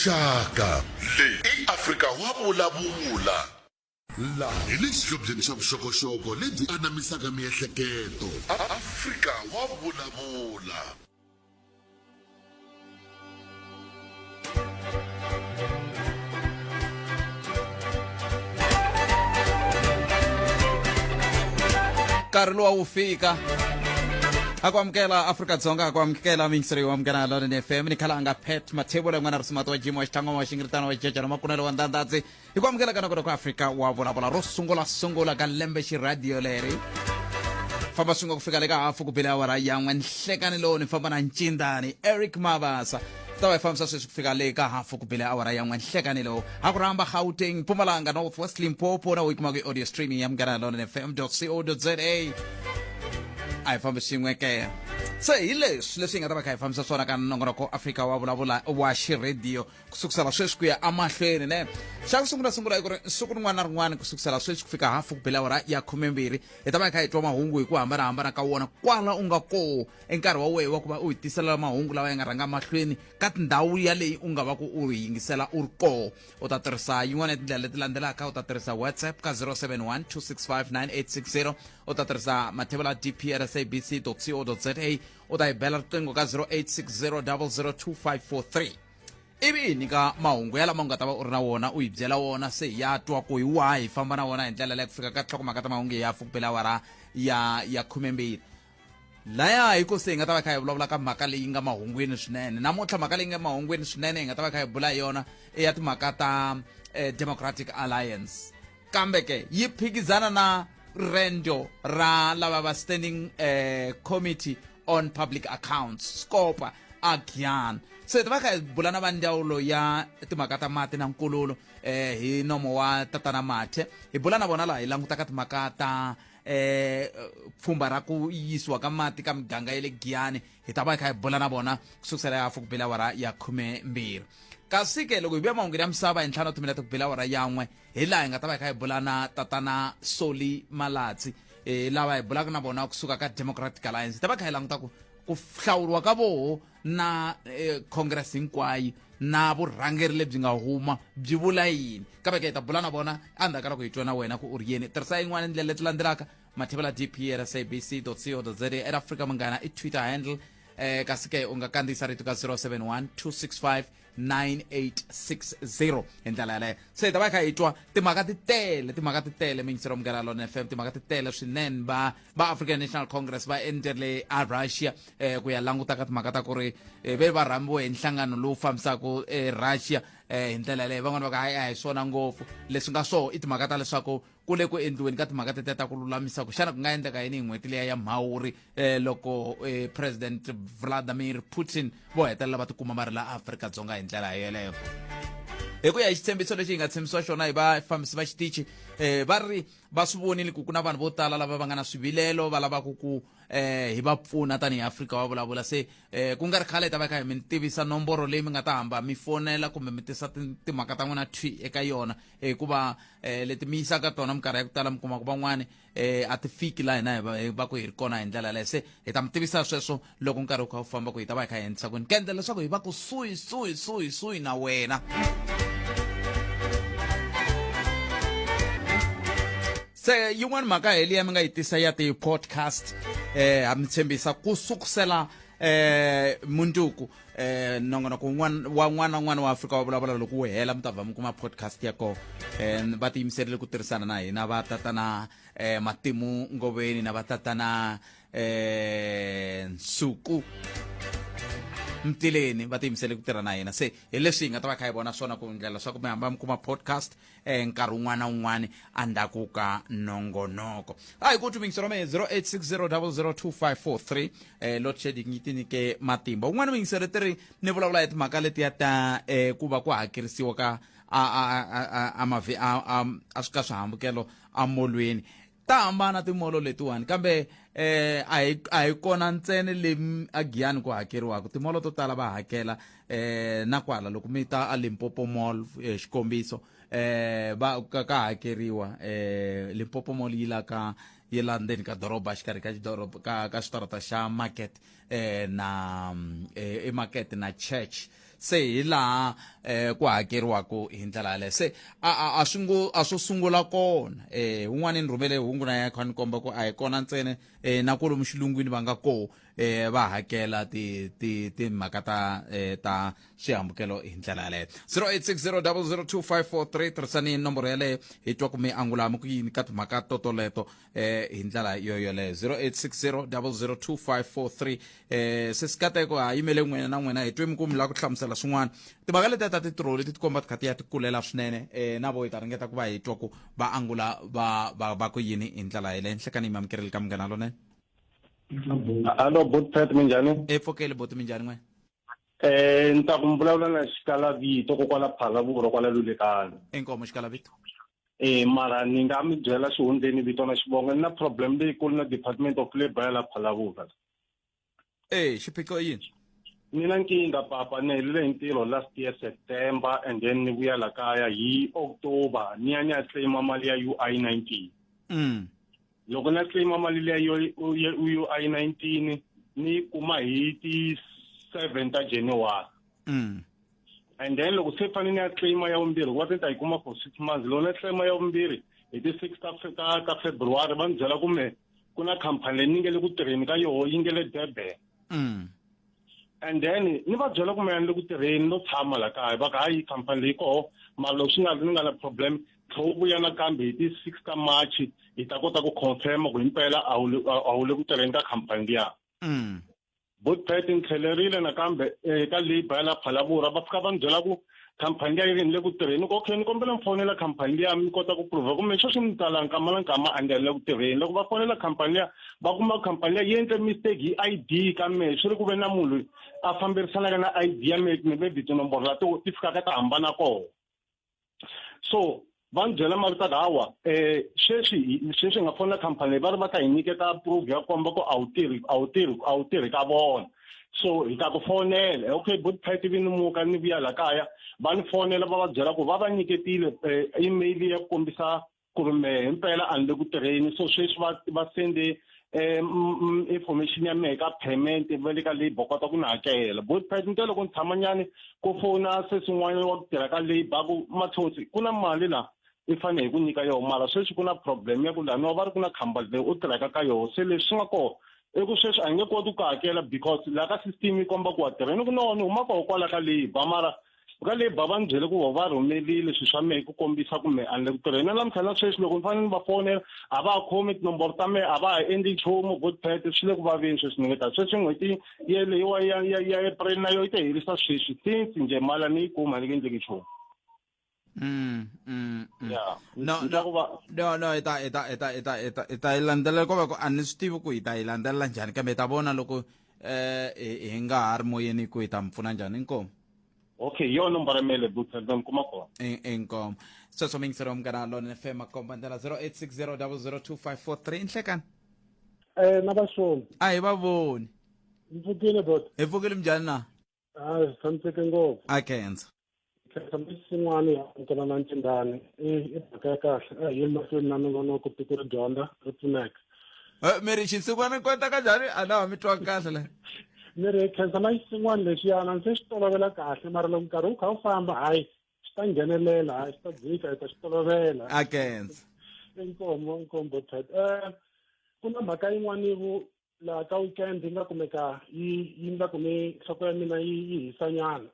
Xaka leyi i Afrika wa vulavula. Laha hi le xihlobyeni xa vuxokoxoko lebyi anamisaka miehleketo. Afrika wa vulavula. Nkarhi luwa wu fika a ku amukela Afrika-Dzonga, a ku amukela miyingiseri wa Munghana Lonene FM ni khalanga Pat Mathebula, n'wana risimato wa Jim wa Xitlangwa wa Xingiritana wa Jejana Makunelo wa Ndandadzi. Hi ku amukela ka nako ku Afrika wa vulavula ro sungula sungula ka lembe xiradiyo leri famba swin'we ku fika le ka hafu ku bile awara ya n'we nhlekani lowu ni famba na ncindani Eric Mabasa ta va hi fambisa sweswi ku fika le ka hafu ku bile awara ya n'we nhlekani lowu ha ku rhamba Gauteng, Mpumalanga, North West, Limpopo na u yi kumaka hi audio streaming ya Munghana Lonene FM co za. A hi fambi swin'we ke. Se hi leswi leswi hi nga ta va kha hi fambisa swona ka nongonoko Afrika wa vulavula wa xirediyo ku sukusela sweswi ku ya emahlweni ne. Xa ku sungula sungula i ku ri siku rin'wana na rin'wana ku sukusela sweswi ku fika hafu ku bela awara ya khumembirhi hi ta va hi kha hi twa mahungu hi ku hambanahambana ka wona kwala u nga koho i nkarhi wa wehe wa ku va u hi tisela mahungu lawa ya nga rhanga mahlweni ka tindhawu yaleyi u nga va ku u yingisela u ri koho. U ta tirhisa yin'wana ya tindlela leti landzelaka. U ta tirhisa WhatsApp ka 071 265 9860, u ta tirhisa mathevula dp at sabc co za, u ta hi bela riqingho ka 0860 002543 ivi hi nyika mahungu ya lama u nga ta va u ri na wona, u hi byela wona se hi ya twa ku hi wahi hi famba na wona hi ndlela leyi ku fika ka nhlokomhaka ta mahungu ya fukupela awara ya khumembirhi. Laya hi ku se hi nga ta va kha hi vulavula ka mhaka leyi nga mahungwini swinene namuntlha. Mhaka leyi nga mahungwini swinene hi nga ta va kha hi bula hi yona i ya timhaka ta Democratic Alliance, kambe ke yi phikizana na rendzo ra lava va Standing Committee on Public Accounts, Scopa a Giyani. Se hi ta va kha hi bula na va ndzawulo ya timhaka ta mati na nkululo hi nomo wa tatana Mathe. Hi bula na vona laha hi languta ka timhaka ta pfhumba ra ku yisiwa ka mati ka miganga ya le Giyani. Hi ta va hi kha hi bula na vona ku sukusela ya hafu ku bela awara ya 12. Kasi ke loko hi vuya mahungwini ya misava hi ntlhanu wa timinete ku bela awara ya n'we, hi laha hi nga ta va hi kha hi bula na tatana Soli Malatsi, lava hi bulaka na vona kusuka ka Democratic Alliance. Hi ta va kha hi languta ku hlawuriwa ka voho na Congress hinkwayo na vurhangeri lebyi nga huma byi vula yini. Kambe ke hi ta bula na vona endzhaku ka loko hi twa na wena ku u ri yini. Tirhisa yin'wana ndlela leti landzelaka: mathevula dp at sabc co za, at Africa Munghana i Twitter handle, kasi ke u nga kandziyisa rito ka 071 265 9860 hi ndlela yaleyo. Se hi ta va hi kha hi twa timhaka ti tele, timhaka ti tele miyingiselo Munghana Lona FM, timhaka ti tele swinene. Va African National Congress va endzele a Russia ku ya languta ka timhaka ta ku ri ve va rhambiwe hi nhlangano lowu fambisaka Russia hi ndlela yaleyo. Van'wani va ku hayi a hi swona ngopfu leswi nga swoho, i timhaka ta leswaku ku le ku endliweni ka timhaka tetiya ta ku lulamisa ku xana ku nga endleka yini hi n'hweti liya ya Mhawuri loko President Vladimir Putin vo hetelela va tikuma va ri la Afrika-Dzonga hi ndlela yeleyo. Hi ku ya hi xitshembiso lexi hi nga tshembisiwa xona hi vafambisi va xitichi, va ri va swi vonile ku ku na vanhu vo tala lava va nga na swivilelo va lavaka ku hi va pfuna tanihi Afrika wa vulavula. Se ku nga ri khale hi ta va kha hi mi tivisa nomboro leyi mi nga ta hamba mi fonela kumbe mi tisa timhaka ta n'wina thwi eka yona, hikuva leti mi yisaka tona minkarhi ya ku tala mi kuma ku van'wani a ti fiki laha hina hi va ku hi ri kona hi ndlela yaleyo. Se hi ta mi tivisa sweswo loko nkarhi wu kha wu famba ku hi ta va hi kha hi endlisa kwini ku endla leswaku hi va kusuhi suhi suhi suhi na wena. Se yin'wana mhaka hi liya mi nga yi tisa ya ti-podcast, ha mi tshembisa ku sukusela munduku nongonoko wun'wana wa n'wana na n'wana wa Afrika wa vulavula loko wu hela mi ta va mi kuma podcast ya kona. Va tiyimiserile ku tirhisana na hina va tatana Matimu Ngoveni na va tatana Nsuku Mtileni, va tiyimisele ku tirha na hina. Se hi leswi hi nga ta va kha hi vona swona ku ndlela swa ku mi hamba mi kuma podcast nkarhi wun'wana na wun'wana endzhaku ka nongonoko. A hi ku twi ra mehe 0860002543. Load shedding yi ti nyike matimba. Wun'wana muyingiseri ti ri ni vulavula hi timhaka letiya ta ku va ku hakerisiwa ka a mavi a swi ka swihambukelo emolweni. Ta hambana timolo letiwani, kambe a hi kona ntsena le a Giyani ku hakeriwaka. Timolo to tala va hakela na kwala loko mi ta a Limpopo Mall, xikombiso, va ka hakeriwa. Limpopo Mall yi la ka yi la ndzeni ka doroba, xikarhi ka xidoroba ka xitarata xa market na i market na church. Se hi laha ku hakeriwaku hi ndlela yaleyo. Se a a a swi ngo a swo sungula kona. Un'wana ni rhumele hungu na ya kha ni komba ku a hi kona ntsena, na kwalomu xilungwini va nga koho, va hakela ti ti timhaka ta ta swihambukelo hi ndlela yaleyo. 0860002543, tirhisani nomboro yaleyo hi twa ku mi angula mi ku yini ka timhaka totoleto, hi ndlela yo yoleyo. 0860002543. Se sikateko ha yimele n'wina na n'wina, hi twe mi ku mi lava ku hlamusela swin'wana. Timhaka letiya ta titiroli ti tikomba ti kha ti ya ti kulela swinene, na vo hi ta ringeta ku va hi twa ku va angula va va va ku yini hi ndlela yeleyo. Nhlekani yi mamukerile ka Munghana Lonene. Alo, bot Pat, minjhani? E pfukeli boti, minjhani n'wina? Ni ta ku mi vulavula na Xikalavito kokwala Phalaborwa kwala Lulekani. Inkomo Xikalavito. Mara ni nga mi byela xihundleni vito na xivongo, ni na problem leyikulu na Department of Labour ya la Phalaborwa. Xiphiqo i yini? Ni na nkingha papa, ni helile hi ntirho last year September, and then ni vuya la kaya hi October, ni ya ni ya claima mali ya UI 19. Loko na claima mali liya ya UI 19, ni yi kuma hi ti 7 ta January. And then loko se fanele ni ya claima ya vumbirhi, ku va se ni ta yi kuma for 6 months, loko ni claima ya vumbirhi hi ti 6 ta February, va ni byela ku me ku na khampani leyi ni nge le ku tirheni ka yoho, yi nge le Durban. And then ni va byela ku me ni le ku tirheni, no tshama la kaya, va ku hayi khampani leyi koho, mara loko swi nga ri ni nga na problem, tlhe u vuya nakambe hi ti 6 ta March, hi ta kota ku confirm ku himpela a wu le ku tirheni ka khampani liya. Bot Pat, ni tlhelerile nakambe ka labour ya la Phalaborwa, va fika va ni byela ku khampani liya yi ri ni le ku tirheni. Ku okay, ni kombela ni fonela khampani liya mi kota ku prova kumbe sweswi ni tsala nkama na nkama a ni le ku tirheni. Loko va fonela khampani liya, va kuma khampani liya yi endle mistake hi ID ka mehe, swi ri ku ve na munhu loyi a famberisanaka na ID ya mehe, maybe tinomboro la ti fikaka ta hambana kona. So va ni byela mali ta ku hawa, sweswi sweswi hi nga fonela khampani leyi, va ri va ta hi nyiketa proof ya komba ku a wu tirhi, a wu tirhi, a wu tirhi ka vona, so hi ta ku fonela. Okay, bot Pat, vi ni muka ni vuya la kaya, va ni fonela va va byela ku va va nyiketile email ya ku kombisa ku ri mehe himpela a ni le ku tirheni. So sweswi va va sende information ya mehe ka payment va le ka labour kota ku ni hakela. Bot Pat, ni te loko ni tshama nyani ku fona sesi un'wana wa ku tirha ka labour, ku Mathotsi ku na mali la i fanele hi ku nyika yoho, mara sweswi ku na problem ya ku laniwa va ri ku na khampani leyi u tirhaka ka yoho, se leswi swi nga kona i ku sweswi a hi nge koti ku hakela because laha ka system yi komba ku wa tirha. Ni ku no, ni huma koho kwala ka labour, mara ka labour va ni byele ku va rhumelile swilo swa mehe ku kombisa ku mehe a ni le ku tirheni. Na namuntlha na sweswi loko ni fanele ni va fonela a va ha khomi tinomboro ta mehe, a va ha endli nchumu. Bot Pat, swi le ku vaveni sweswi, ni nge ta sweswi n'hweti yeleyiwa ya April na yo yi ta herisa sweswi, since njhe mali a ni yi kuma, ni nge endleki nchumu. Yeah. No, Ni twa no. ku va No, no, hi ta hi ta hi ta hi ta hi ta hi ta yi landzelela, ko va ku a ni swi tivi ku hi ta yi landzelela njhani, kambe hi ta vona loko hi nga ha ri moyeni ku hi ta mi pfuna njhani. Inkomu. Okay, hi yona nomboro ya mehe le bot Pat, mi kuma kona. Inkomu. Sweswo mingisero wa Munghana Lonene FM, makomba ndlela 0860002543. Nhlekani. Na vaxoni. A hi va voni. Mi pfukile bot? Hi pfukile, minjhani na? A hi tshamiseke ngopfu. A khensa. Khensa xin'wana ya amukela na ncindani i mhaka ya kahle, a hi yeni mahlweni na nongonoko, tiko ri dyondza ri pfuneka. Mi ri xinsin'wana kota ka njhani? A na ha mi twa kahle la. Ni ri khensa na xinsin'wana lexiyana, se xi tolovela kahle, mara loko nkarhi wu kha wu famba, hayi xi ta nghenelela, hayi xi ta dzika, hi ta xi tolovela. A khensa. Inkomo, inkomo bot. Ku na mhaka yin'wana vu laha ka weekend yi nga kumeka yi yi endla ku ni nhloko ya mina yi yi hisanyana.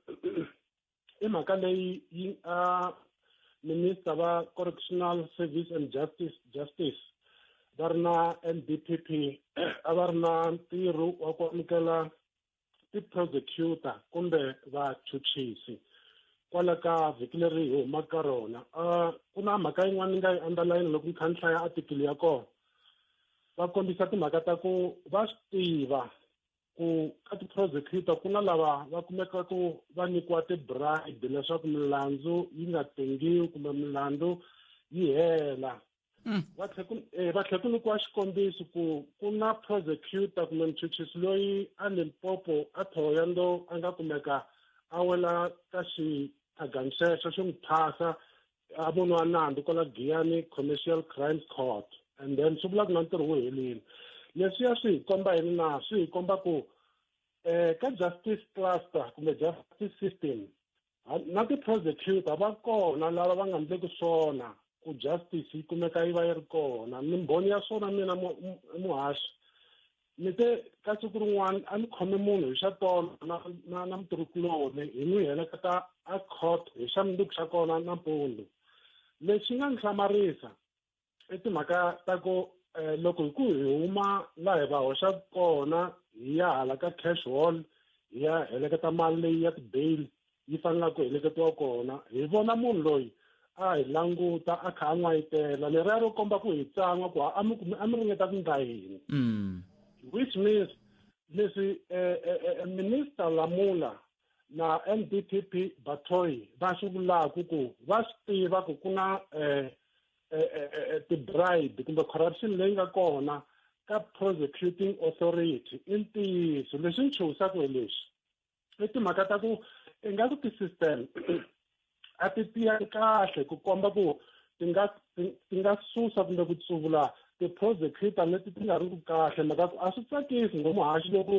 I mhaka leyi yi a minister va Correctional Service and Justice va ri na NDPP, a va ri na ntirho wa ku amukela ti-prosecutor kumbe vachuchisi kwala ka vhiki leri hi humaka ka rona. Ku na mhaka yin'wana ni nga yi underline loko ni kha ni hlaya article ya kona, va kombisa timhaka ta ku va swi tiva ku ka ti-prosecutor ku na lava va kumeka ku va nyikiwa ti-bribe leswaku milandzu yi nga tengiwi kumbe milandzu yi hela. Va tlhe ku va tlhe ku nyikiwa xikombiso ku ku na prosecutor kumbe muchuchisi loyi a Limpopo a Thohoyandou a nga kumeka a wela ka xithagani xexo xo n'wi phasa a voniwa nandzu kwala Giyani Commercial Crimes Court, and then swi vula ku na ntirho wu helile. Leswiya swi hi komba yini na? Swi hi komba ku Ka justice cluster kumbe justice system na ti-prosecutor va kona lava va nga ndleki swona ku justice yi kumeka yi va yi ri kona. Ni mbhoni ya swona mina muhaxi, ni te ka siku rin'wana a ni khome munhu hi xa tolo na mutirhikuloni, hi n'wi heleketa a court hi xa mundzuku xa kona nampundzu. Lexi nga ni hlamarisa i timhaka ta ku loko hi ku hi huma laha hi va hoxaka kona hi ya hala ka cash hall hi ya heleketa mali leyi ya ti-bail yi fanelaka ku heleketiwa kona, hi vona munhu loyi a hi languta a kha a n'wayitela leriya ro komba ku hi tsan'wa ku a mi a mi ringeta ku ndla yini. Which means leswi Minister Lamula na NDPP Batoyi va swi vulaka ku va swi tiva ku ku na ti-bribe kumbe corruption leyi nga kona ka prosecuting authority i ntiyiso. Leswi ni chuhisaka hi leswi i timhaka ta ku ingaku ti-system a ti tiyangi kahle ku komba ku ti nga susa kumbe ku tsuvula ti-prosecutor leti ti nga ri ku kahle, mhaka ku a swi tsakisi ngomuhaxi loko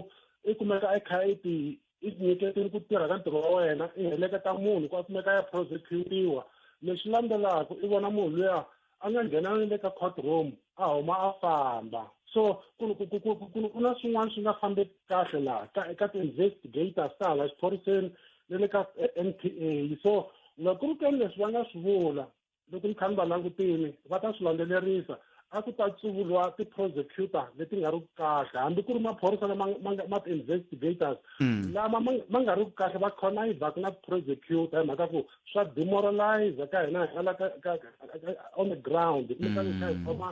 i kumeka i kha i ti i nyiketile ku tirha ka ntirho wa wena, i heleketa munhu ku a kumeka ya prosecutiwa, lexi landzelaka i vona munhu luya a nga nghena na le ka court room a huma a famba. So ku na swin'wana swi nga fambi kahle laha ka ti-investigators ta hala xiphoriseni na le ka NPA. So loko ku ri keni leswi va nga swi vula, loko ni kha ni va langutini, va ta swi landzelerisa, a ku ta tsuvuriwa ti-prosecutor leti nga ri ku kahle, hambi ku ri maphorisa lama ma ti-investigators lama ma nga ri ku kahle, va connivaka na prosecutor, hi mhaka ku swa demoralize ka hina hi nga la on the ground kumbexana hi kha hi khoma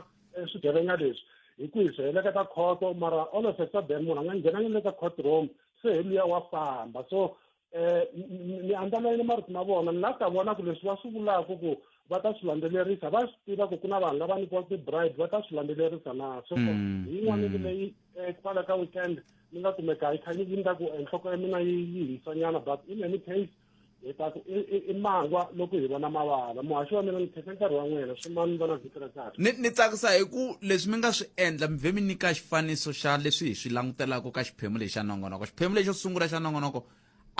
swigevenga leswi hi ku hi swi heleketa khoto, mara all of a sudden munhu a nga nghenangi le ka court room, se hi luya wa famba. So ni andlalele marito ma vona, ni la ta vona ku leswi va swi vulaka ku va ta swi landzelerisa, va swi tiva ku ku na vanhu lava nyikiwaka ti-bribe, va ta swi landzelerisa na. So hi yin'wana leyi kwala ka weekend ni nga kumeka yi kha yi endla ku nhloko ya mina yi hisanyana, but in any case hi ta ku i mangwa loko hi vona mavala. Muhaxi wa mina, ni khensa nkarhi wa n'wina swimani, vona vhiki ra kahle. Ni tsakisa hi ku leswi mi nga swi endla, mi vhe mi nyika xifaniso xa leswi hi swi langutelaka ka xiphemu lexi xa nongonoko. Xiphemu lexo sungula xa nongonoko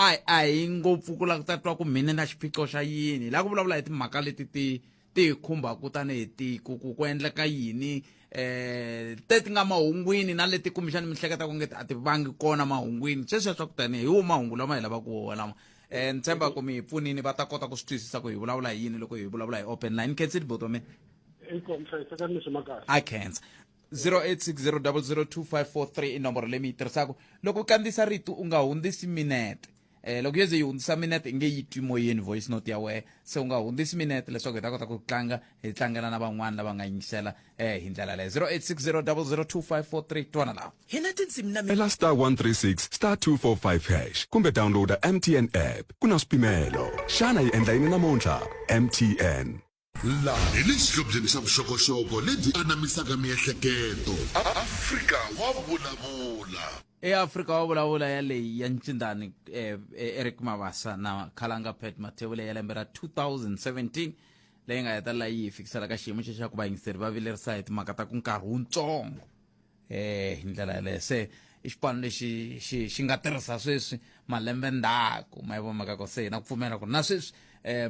a hi ngopfu ku lava ku ta twa ku mhini na xiphiqo xa yini, hi lava ku vulavula hi timhaka leti ti hi khumbaka tanihi tiko, ku endleka yini, te ti nga mahungwini na leti kumbexani mi hleketa ku nge a ti vangi kona mahungwini. Sweswiya swa ku tanihi hi wo mahungu lama hi lavaka wona lama. Ni tshemba ku mi hi pfunini, va ta kota ku swi twisisa ku hi vulavula hi yini loko hi vulavula hi open line. Khensile buti wa mina. Inkomu, hlayisekani leswi makahle. A khensa. 0860002543 i nomboro leyi mi yi tirhisaka loko u kandziyisa rito, u nga hundzisi minete. Loko yo ze yi hundzisa minete, i nge yi twi moyeni voice note ya wehe. Se u nga hundzisi minete leswaku hi ta kota ku tlanga, hi tlangela na van'wana lava nga yingisela hi ndlela leyo. 0860002543, twana lawa. Hi na tindzimi na Ela star 136 star 245 hash kumbe downloada MTN app. Ku na swipimelo. Xana yi endla yini namuntlha? MTN. Laha hi le xihlobyeni xa vuxokoxoko lebyi anamisaka miehleketo. Afrika wa vulavula. EAfrika wa vulavula ya leyi ya ncindani Eric Mabasa na Khalanga Pat Mathebula ya lembe ra 2017 leyi nga hetelela yi hi fikisela ka xiyimo xa ku vayingiseri va vilerisa hi timhaka ta ku nkarhi wutsongo hi ndlela yaleyo. Se i xipano lexi xi nga tirhisa sweswi malembe ndzhaku ma yi vo mhaka ku se hi na ku pfumela ku ri na sweswi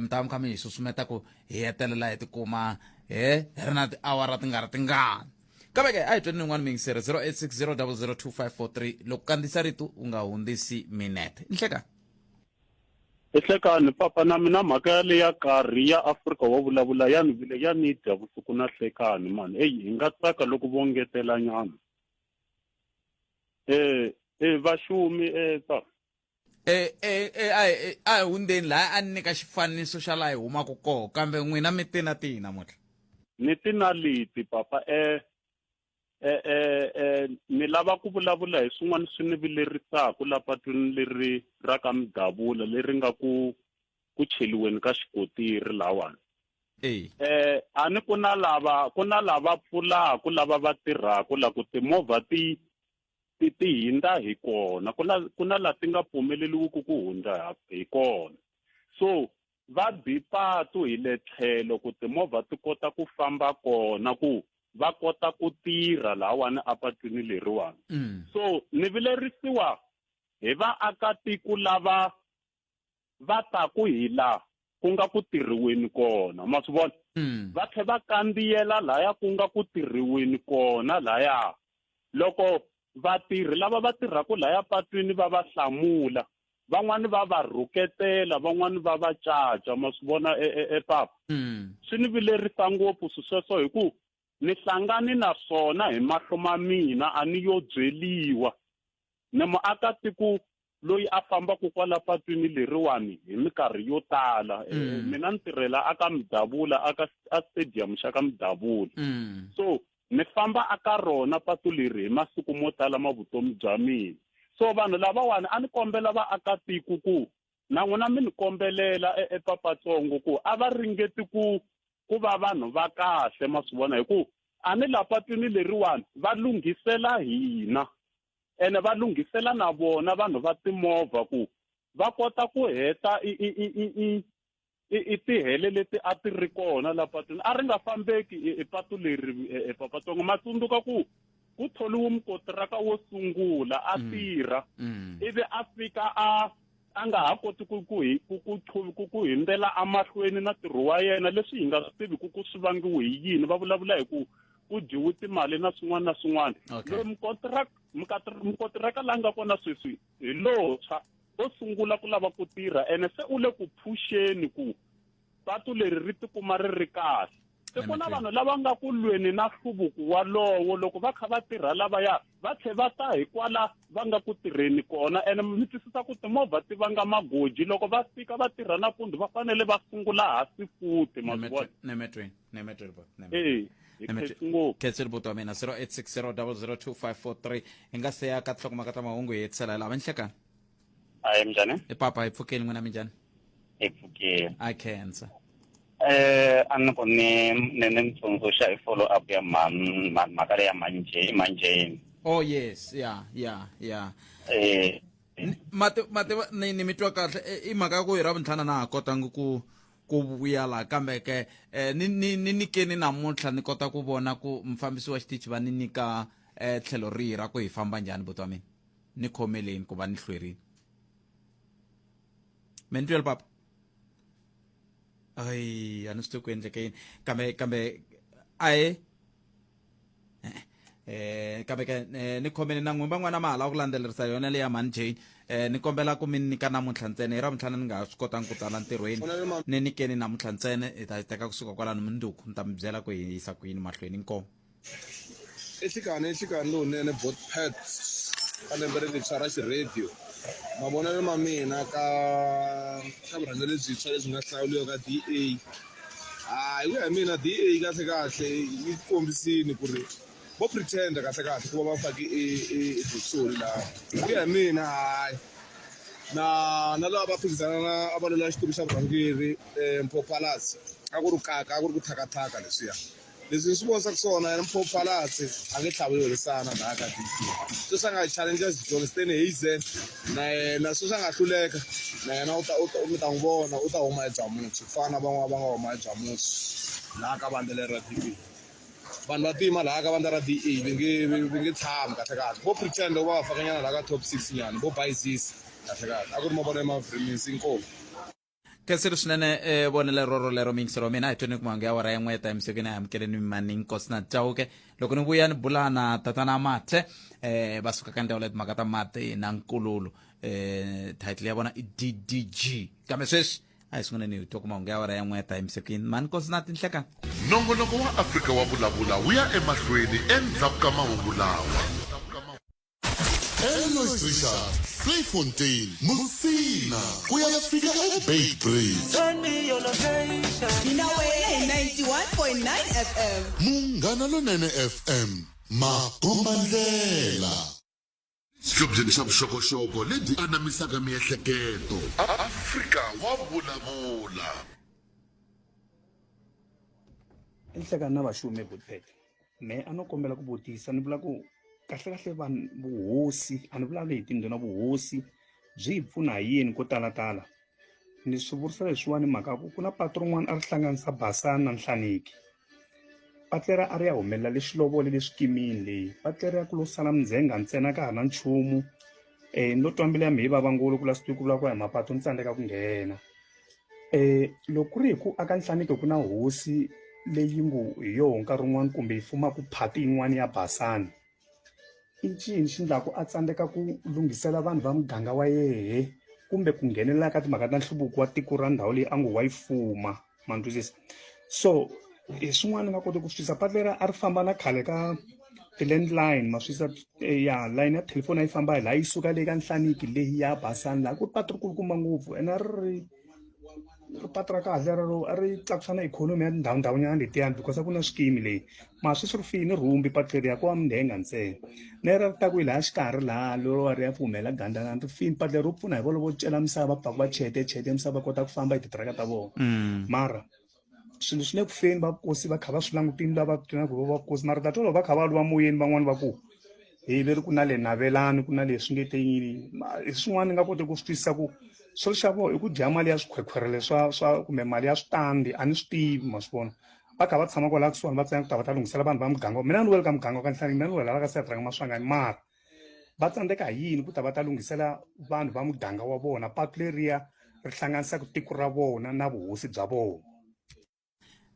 mi ta va mi kha mi hi susumeta ku hi hetelela hi tikuma hi ri na tiawara ti nga ri tingani. Kambe ke a hi tweni yin'wana miyingiseri. 0860002543, loko kandziyisa rito, u nga hundzisi minete. Nhlekani. Ehlekani papa, na mina mhaka yaleyi ya karhi ya Afrika wa vulavula ya ni vile ya ni dya vusiku na hlekani mani. Eyi, hi nga tsaka loko vo ngetela nyana vaxumi papa. A hi hundzeni laha, a ni nyika xifaniso xa laha hi humaka koho, kambe n'wina mi ti na tihi namuntlha? Ni ti na leti papa. Ni lava ku vulavula hi swin'wana swi ni vilerisaka la patwini leri ra ka Mudavula leri nga ku cheliweni ka xikotiri lawani. A ni ku na lava pfulaku, lava va tirhaku la ku timovha ti hindza hi kona, ku na la ti nga pfumeleliwiki ku hundza hi kona, so va bi patu hi le tlhelo ku timovha ti kota ku famba kona, ku va kota ku tirha lahawani apatwini leriwani. So ni vilerisiwa. hi vaakatiko lava va taku hi la ku nga ku tirhiweni kona ma swi vona mm. va tlhe va kandziyela laya ku nga ku tirhiweni kona laya loko vatirhi lava va tirhaka laya patwini va va hlamula van'wani va va rhuketela van'wani va va caca ma swi vona epapa e, e, mm. swi ni vilerisa ngopfu swi sweswo hi ku ni hlangani na swona hi mahlo ma mina a ni yo byeliwa ni muakatiko loyi a fambaka kwala patwini leriwani hi minkarhi yo tala eh, mm. mina ni tirhela aka midavula aka a stadium xa ka midavula mm. so ni famba aka rona patu leri hi masiku mo tala ma vutomi bya mina so vanhu lavawani a ni kombela vaakatiko ku na n'wina mi ni kombelela e, epapatsongo ku a va ringeti ku ku va vanhu va kahle ma swi vona hi ku a ni la patwini leriwani va lunghisela hina ene va lunghisela na vona vanhu va timovha ku va kota ku heta i i i i i i i tihele leti a ti ri kona la patwini a ri nga fambeki i patu leri e papatsongo ma tsundzuka ku ku tholiwe mukotiraka wo sungula a mm. tirha mm. ivi a fika a a nga ha koti ku ku ku ku ku ku hundzela emahlweni na ntirho wa yena leswi hi nga swi tivi ku ku swi vangiwe hi yini va vulavula hi ku ku dyiwe timali na swin'wana na swin'wana loyi mukontiraka la nga kona sweswi hi lotshwa o sungula ku lava ku tirha ene se u le ku phuxeni ku patu leri ri tikuma ri ri kahle se ku na vanhu lava nga ku lweni na nhluvuko walowo loko va kha va tirha lavaya va tlhe va ta hi kwala va nga ku tirheni kona ene mi twisisa ku timovha ti vanga magoji loko va fika va tirha nampundzu va fanele va sungula hansi futhi ma swi vona khensile buti wa mina 0860 002543 hi nga se ya ka tinhlokomhaka ta mahungu hi hetisela hi lava nhlekani Hayi minjhani? I papa hi pfukeni n'wina minjhani? Hi pfukeni. A khensa. Eh a ni ku ni ni ni mi tsundzuxa hi follow up ya mhani mhaka leya mhani mhani Oh yes, yeah, yeah, yeah. Eh mati mati ni ni mi twa kahle i mhaka ya ku hi ra vuntlhanu na ha kotangi ku ku vuya laha kambe ke eh, ni ni ni nikeni namuntlha ni kota ku vona ku mufambisi wa xitichi va ni nyika eh, tlhelo rihi ra ku hi famba njhani buti wa mina ni khomeleni ku va ni hlwerile me ni twele papa ayi a ni swi tivi ku endleke yini kambe kambe ahe eh kambe ke eh, ni khomeni na n'wina van'wana ma ha lava ku landzelerisa yona leya mhani jane eh ni kombela ku mi nyika namuntlha ntsena hi ravutlhanu ni nga ha swi kotangi ku tala ntirhweni ni nyikeni namuntlha ntsena hi ta yi teka kusuka kwalano mundzuku ni ta mi byela ku hi yisa ku yini mahlweni inkomu I nhlikani i nhlikani lowunene bot pet ka lembe lerintshwa ra xirhediyo mavonelo ma mina ka ka vurhangeri lebyintshwa lebyi nga hlawuriwa ka D_A hayi ku ya hi mina D_A kahle kahle yi kombisile ku ri vo pretend kahle kahle ku va va fake e e Solly laha ku ya hi mina hayi na na lava va phikizana na a va lwela xitulu xa vurhangeri Mpho Phalatse a ku ri kaka a ku ri ku thakathaka leswiya. Leswi ni swi vonisaka swona yena Mpho Phalatse a nge tlhavi yo hisana laha ka DP sweswi a nga challenger John Steenhuisen na yena sweswi a nga hluleka na yena u ta u ta mi ta n'wi vona u ta huma eByamutsho ku fana na van'wana va nga huma eByamutsho laha ka vandla leri ra DP vanhu va tima laha ka vandla ra DA va nge va nge tshami kahle kahle vo pretend ku va va fakanyana laha ka top 6 nyana vo bayizisa kahle kahle a ku ri mavonelo ma Vreemens inkomu. Khensile swinene eh, vonelo roro lero miyingiselo wa mina hi tweni kumanga ya awara yin'we ta emisikwini a amukeleni mani nkosi na chauke loko ni vuya ni bula na tatana mathe eh, va suka ka ndzawulo ya timhaka ta mati na nkululo eh, title ya vona i ddg kambe sweswi a hi sunguleni hi twa kumahungu ya awara ya n'we ta emisikwini mani nkosi na tinhlekani Nongonoko wa Afrika wa Vulavula wu ya emahlweni endzhaku ka mahungu lawa. Elois Richard, Vleifontein, Musina ku ya fika eBeitbridge. Hina wena hi 91.9 FM. Munghana Lonene FM, makombandlela. Xihlobyeni xa vuxokoxoko lebyi anamisaka miehleketo. Afrika wa vulavula. Enhlekani na vaxumi Bootpet mehe a no kombela ku vutisa ni vula ku kahlekahle vanhu vuhosi a ni vulavuli hi tindhuna vuhosi byi hi pfuna hi yini ko talatala ni swi vurisa leswiwani mhaka ku ku na patu rin'wana a ri hlanganisa Basani na Nhlaneki patu leri a ri ya humelela le Xilovolo le swikimini leyi patu leriya ku lo sala mindzhenga ntsena ka ha na nchumu. Ni lo twa mbilu ya mina yi vava ngopfu ku last week ku vulavuriwa hi mapatu ni tsandzeka ku nghena. Loko ku ri hi ku aka Nhlaniki ku na hosi leyi ngo hi yoho nkarhi wun'wani kumbe yi fumaka phati yin'wani ya Basani i ncini xi ndlaku a tsandzeka ku lunghisela vanhu va muganga wa yehe kumbe ku nghenelela ka timhaka ta nhluvuko wa tiko ra ndhawu leyi a ngo wa yi fuma ma ni twisisa so hi swin'wana ni nga koti ku swi twisisa patu leri a ri famba na khale ka ti-landline ma swi twisisa eh, ya line ya thelefoni a yi famba hi laha yi suka le ka nhlaniki leyi ya basani laha ku ri patu ri kulukumba ngopfu ene a ri ri ri patu ra kahle rero a ri tlakusa na ikhonomi ya tindhawu ndhawunyana letiyani because a ku na swikimi leyi mara sweswi ri fini rhumbi patu leriya ko va mindhenga ntsena na ri ta ku yi laha xikarhi laha lero ri ya pfumela gandalani ri fini patu leri ro pfuna hi volo vo cela misava va pfaku va chete chete misava va kota ku famba hi titiraka ta vona mara swilo swi le ku feni va kosi va kha va swi langutini lava ku va kosi mara ta twa loko va kha va lwa moyeni van'wani va ku hi ve ri ku na le navelani ku na leswi nge te yini hi swin'wana ni nga koti ku swi twisisa ku swilo xa vona i ku dya mali ya swikhwekhwerele swa swa kumbe mali ya switandi a ni swi tivi ma swi vona va kha va tshama kwalaha kusuhani va tsena ku ta va ta lunghisela vanhu va muganga mina ni wele ka muganga ka nhlani mina ni wela la ka siyatiranga maswanganyi mara va tsandzeka hi yini ku ta va ta lunghisela vanhu va muganga wa vona patu leriya ri hlanganisaka tiko ra vona na vuhosi bya vona.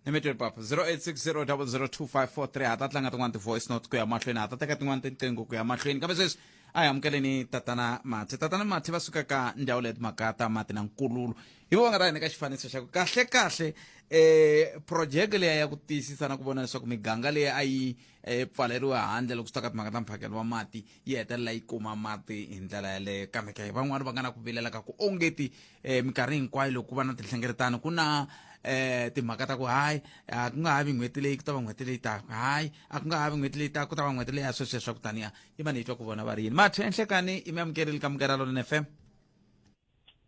Nimitweni papa 0860002543 ha ta tlanga tin'wana ti-voice note ku ya mahlweni ha ta teka tin'wana tinqingho ku ya mahlweni kambe sweswi a hi amukeleni tatana Mathe tatana Mathe va suka ka ndzawulo ya timhaka ta mati na nkululo hi vo va nga ta hi nyika xifaniso xa ku kahle kahle eh projeke leya ya ku tiyisisa na ku vona leswaku miganga leyi a yi eh, pfaleriwe handle loko swi ta ka timhaka ta mphakelo wa mati yi hetelela yi kuma mati hi ndlela yaleyo kambe ke van'wani va nga na ku vilela ka ku ongeti eh, minkarhi hinkwayo loko ku va na tinhlengeletano ku na eh timhaka ta ku hayi a ku nga ha vi n'hweti leyi ku ta va n'hweti leyi taka hayi a ku nga ha vi n'hweti leyi taka ku ta va n'hweti leyi ya sweswo swa ku taniya yi va ni yi twa ku vona va ri yini mathe enhlekani i mi amukerile ka Munghana Lonene FM.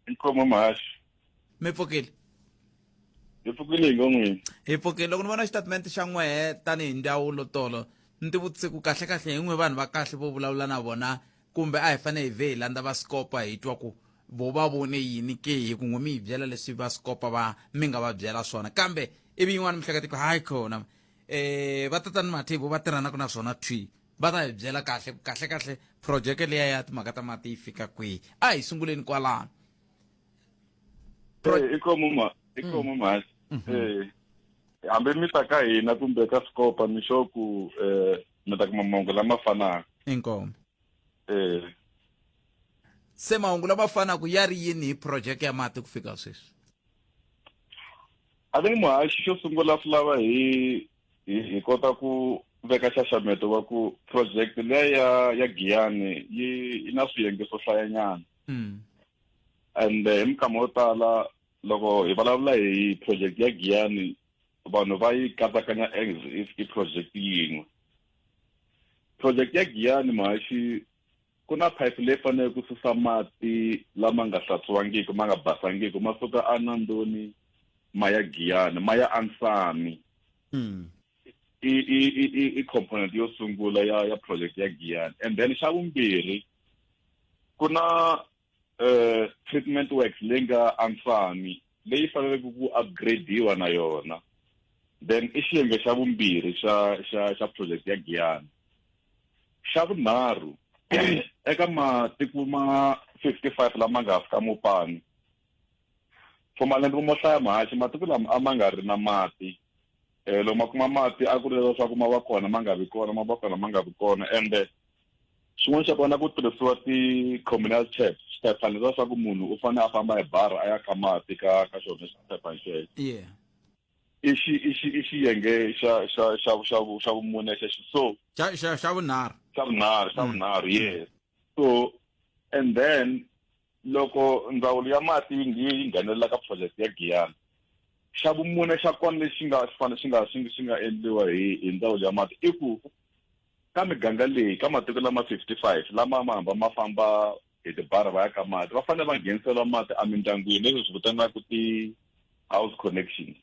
Inkomo mhaxi. Mi pfukile? Hi pfukile hi ngo n'wini. Hi pfukile loko ni vona xitatimende xa n'wehe tanihi ndzawulo tolo ni ti vutise ku kahle kahle hi n'we vanhu va kahle vo vulavula na vona kumbe a hi fanele hi vhe hi landza va sikopa hi twa ku vo va vone yini ke hi ku n'we mi hi byela leswi va sikopa va mi nga va byela swona kambe ivi yin'wana mihleketa ku hayi khona eh va tatani Mathivu va tirhanaka na swona thwi va ta hi byela kahle ku kahle kahle projeke liya ya timhaka ta mati yi fika kwihi a hi sunguleni kwalano. Eh, inkomo ma inkomo mm. mhasi mhm. eh hambi mi ta ka hina kumbe ka sikopa ni sure ku eh mi ta kuma mahungu lama fanaka. Inkomo. Eh se mahungu lama fanaka ya ri yini hi projeke ya mati ku fika sweswi? I think muhaxi xo sungula swi lava hi hi kota ku veka xaxameto wa ku project leya ya ya Giyani yi yi na swiyenge swo hlayanyana. And hi minkama yo tala loko hi vulavula hi project ya Giyani vanhu va yi katsakanya as if i project yin'we. Project ya Giyani muhaxi ku na pipe leyi faneleke ku susa mati lama nga hlantswiwangiki ma nga basangiki ma suka eNandoni ma ya Giyani ma ya eNsami. I i i i component yo sungula ya ya project ya Giyani and then xa vumbirhi ku na eh treatment works leyi nga eNsami leyi faneleke ku upgrade-iwa na yona then i xiyenge xa vumbirhi xa xa xa project ya Giyani. Xa vunharhu eka matiko ma 55 lama nga fika Mopani for malembe mo hlaya mahaxi matiko lama a ma nga ri na mati eh loko ma kuma mati a ku ri leswaku ma va kona ma nga vi kona ma va kona ma nga vi kona ende xin'wana xa kona ku tirhisiwa ti-communal taps swiphephana leswaku munhu u fanele a famba hi bara a ya ka mati ka ka xona xiphephana xexo. I xi i xi i xiyenge xa xa xa xa xa vumune xexo so xa xa xa vunharhu. Xa vunharhu xa vunharhu yes. So and then loko ndzawulo ya mati yi yi nghenelela ka project ya Giyani xa vumune xa kona lexi nga xi fanele xi nga xi xi nga endliwa hi hi ndzawulo ya mati i ku ka miganga leyi ka matiko lama 55 lama ma hamba ma famba hi tibara va ya ka mati va fanele va nghenisela mati emindyangwini leswi swi vitaniwaka ti-house connections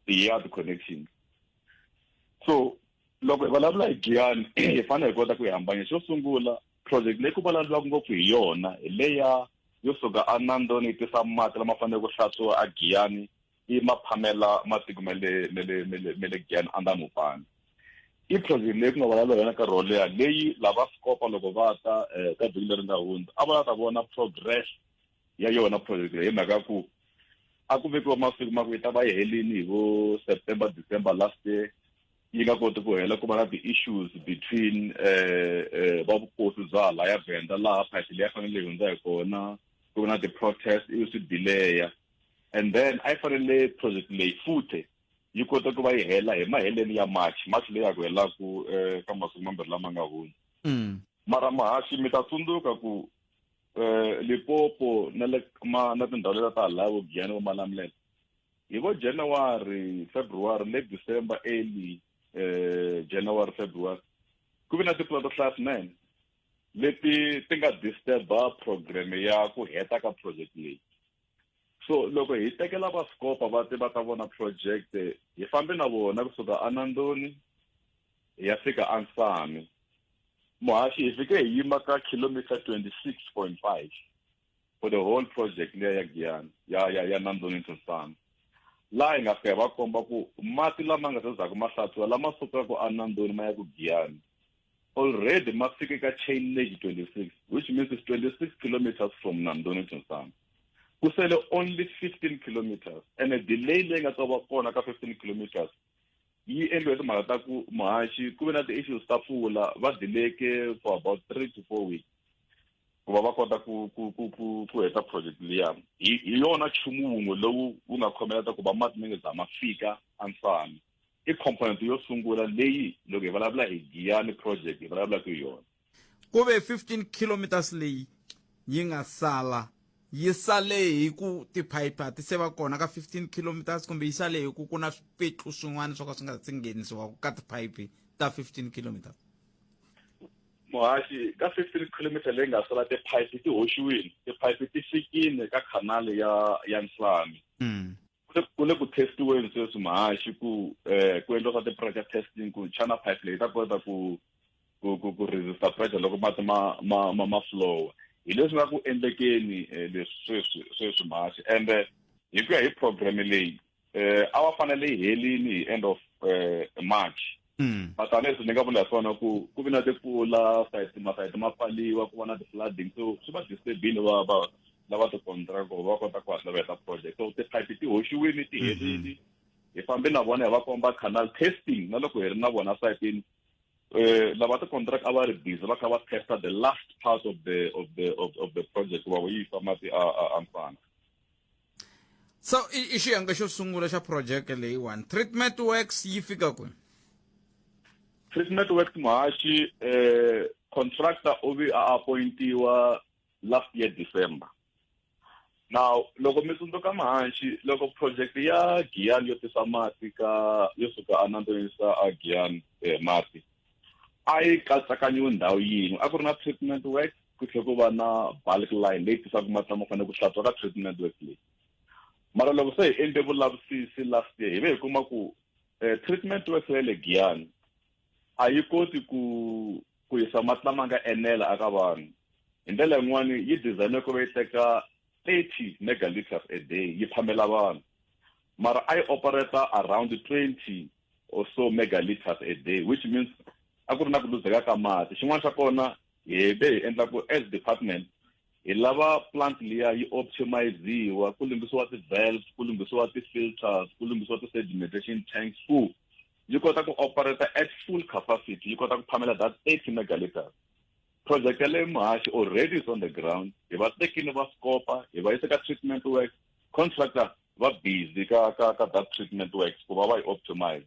ti-yard connections. So loko hi vulavula hi Giyani hi fanele hi kota ku yi hambanya. Xo sungula project leyi ku vulavuriwaka ngopfu hi yona hi leya yo suka eNandoni yi tisa mati lama faneleke ku hlantswiwa eGiyani yi ma phamela matiko ma le ma le ma le ma le Giyani under Mopani. I project leyi ku nga vulavuriwa yona nkarhi wo leha leyi lava sikopa loko va ta um ka vhiki leri nga hundza a va la ta vona progress ya yona project leyi hi mhaka ya ku a ku vekiwa masiku ma ku yi ta va yi helini hi vo September December last year yi nga koti ku hela ku va na ti-issues between eh va vukosi bya halaya Venda laha phayiphi leyi a fanele yi hundza hi kona ku va na ti-protest ivi swi delaya and then a yi fanele project leyi futhe yi kota ku va yi hela hi maheleni ya March March leyi ya ku helaku eh ka masiku mambirhi lama nga hundza mara mahaxi mi ta tsundzuka ku eh Limpopo na le ma na tindhawu leta ta halaya vo Giyani vo Malamulele hi vo January February late December early eh January February ku ve na timpfula to hlaya swinene leti ti nga disturba program ya ku heta ka project leyi so loko hi tekela va scopa va ti va ta vona project hi fambe na vona kusuka anandoni hi ya fika ansami muhaxi hi fike hi yima ka kilometer 26.5 for the whole project liya ya Giyani ya ya ya Nandoni to Nsami laha hi nga fika hi va komba ku mati lama nga se zaku ma hlantswiwa lama sukaka anandoni ma ya ku Giyani already ma fike ka chainage 26 which means it's 26 kilometers from Nandoni to Nsami ku sele only 15 kilometers and a delay leyi nga ta va kona ka 15 kilometers yi endliwe hi timhaka ta ku muhaxi ku ve na ti-issues ta pfula va deleke for about 3 to 4 weeks ku va va kota ku ku ku ku ku heta project liya hi hi yona nchumu wun'we lowu wu nga khomeleta ku va mati ma nge za ma fika ansami i component yo sungula leyi loko hi vulavula hi Giyani project hi vulavulaka hi yona ku ve 15 kilometers leyi yi nga sala yi sale hi ku tiphayiphi a ti se va kona ka 15 kilometers kumbe yi sale hi ku ku na swipetlu swin'wana swo ka swi nga si nghenisiwa ka tiphayiphi ta 15 kilometers muhaxi ka 15 kilometer leyi nga sala tiphayiphi ti hoxiwile tiphayiphi ti fikile ka khanali ya ya Nhlami ku le ku testiweni sweswi muhaxi ku eh ku endliwa swa ti-pressure testing ku xana pipe leyi ta kota ku ku ku ku resista pressure loko mati ma ma ma ma flow hi leswi nga ku endlekeni eh, leswi sweswi sweswi muhaxi ende hi ku ya hi program leyi eh a va fanele yi helini hi end of eh, March but tanihileswi ni nga vula hi swona ku ku vi na timpfula sayiti masayiti ma pfaliwa ku va na ti-flooding so swi va disturbile va va lava ti-contract ku va kota ku hatla va heta project so tiphayiphi ti hoxiwile ti helile hi fambe na vona hi va komba canal testing na loko hi ri na vona sayitini eh lava ti-contract a va ri busy va kha va testa the last part of the of the of, of the project ku va yi yisa mati a a a Mfana so i xiyenge xo sungula xa projeke leyiwani treatment works yi fika kwini treatment works muhaxi eh contractor u vi a appointiwa last year December now loko mi tsundzuka muhaxi loko project ya Giyani yo tisa mati ka yo suka anandoni yisa a Giyani eh, mati a yi katsakanyiwe ndhawu yin'we a ku ri na treatment work ku tlhela ku va na bulk line leyi tisaka mati lama fanele ku hlantswa ka treatment work leyi mara loko se hi endle vulavisisi last year hi ve hi kuma ku eh, treatment work ya le Giyani a yi koti ku ku yisa mati lama nga enela aka vanhu hi ndlela yin'wani yi design ku va yi teka 30 megaliters a day yi phamela vanhu mara a yi operate around 20 or so megaliters a day which means a ku ri na ku luzeka ka mati xin'wana xa kona hi ve hi endla ku as department hi lava plant liya yi optimiziwa ku lunghisiwa ti-valves ku lunghisiwa ti-filters ku lunghisiwa ti-sedimentation tanks ku yi kota ku operate at full capacity yi kota ku phamela that 80 megaliters project yaleyo muhaxi already is on the ground hi va tekile va scopa hi va yisa ka treatment works contractor va busy ka ka ka that treatment works ku va va yi optimize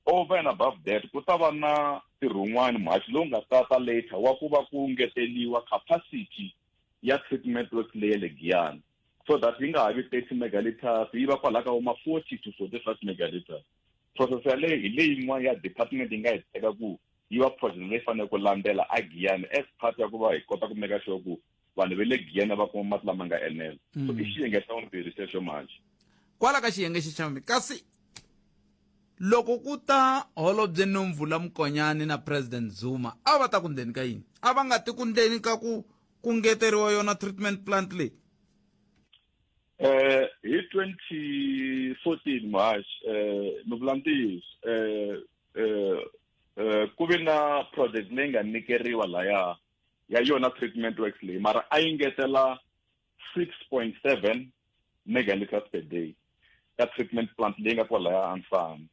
over and above that ku ta va na ntirho wun'wana muhaxi lowu nga tata later wa ku va ku ngeteliwa capacity ya treatment works leyi ya le Giyani so that yi nga ha vi 30 megaliters yi va kwalaha ka voma 40 to 45 megaliters process yaleyo hi leyi yin'wana ya department yi nga yi teka ku yi va project leyi faneleke ku landzela a Giyani as part ya ku va hi kota ku make sure ku vanhu va le Giyani va kuma mati lama nga enela so i xiyenge xa vumbirhi xexo manje kwala ka xiyenge xi xa vumbirhi kasi loko ku ta holobye Nomvula Mokonyane na President Zuma a va ta ku ndzeni ka yini a va nga ti ku ndzeni ka ku ku ngeteriwa yona treatment plant leyi Eh hi 2014 March eh ni vula ntiyiso eh eh Ku ve na project leyi nga nyikeriwa laya ya yona treatment works leyi, mara a yi ngetela 6.7 megaliters per day ka treatment plant leyi nga kwalaya ansami.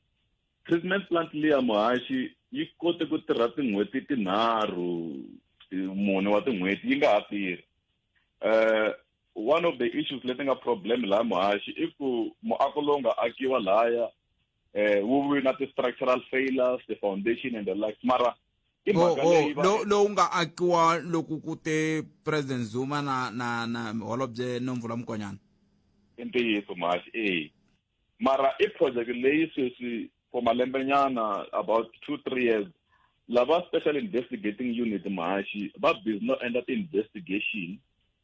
Treatment plant liya, muhaxi, yi kote ku tirha tin'hweti tinharhu, mune wa tin'hweti yi nga ha tirhi. One of the issues leti nga problem laha, muhaxi, i ku muako lowu nga akiwa lahaya wu vi na ti-structural failures, the foundation and the likes, mara i mhaka leyi lowu nga akiwa loko ku te President Zuma na holobye Nomvula Mokonyane. I ntiyiso, muhaxi, e mara i project leyi sweswi for malembenyana, about 2-3 years, lava special investigating unit, muhaxi, va busy no endla ti-investigation.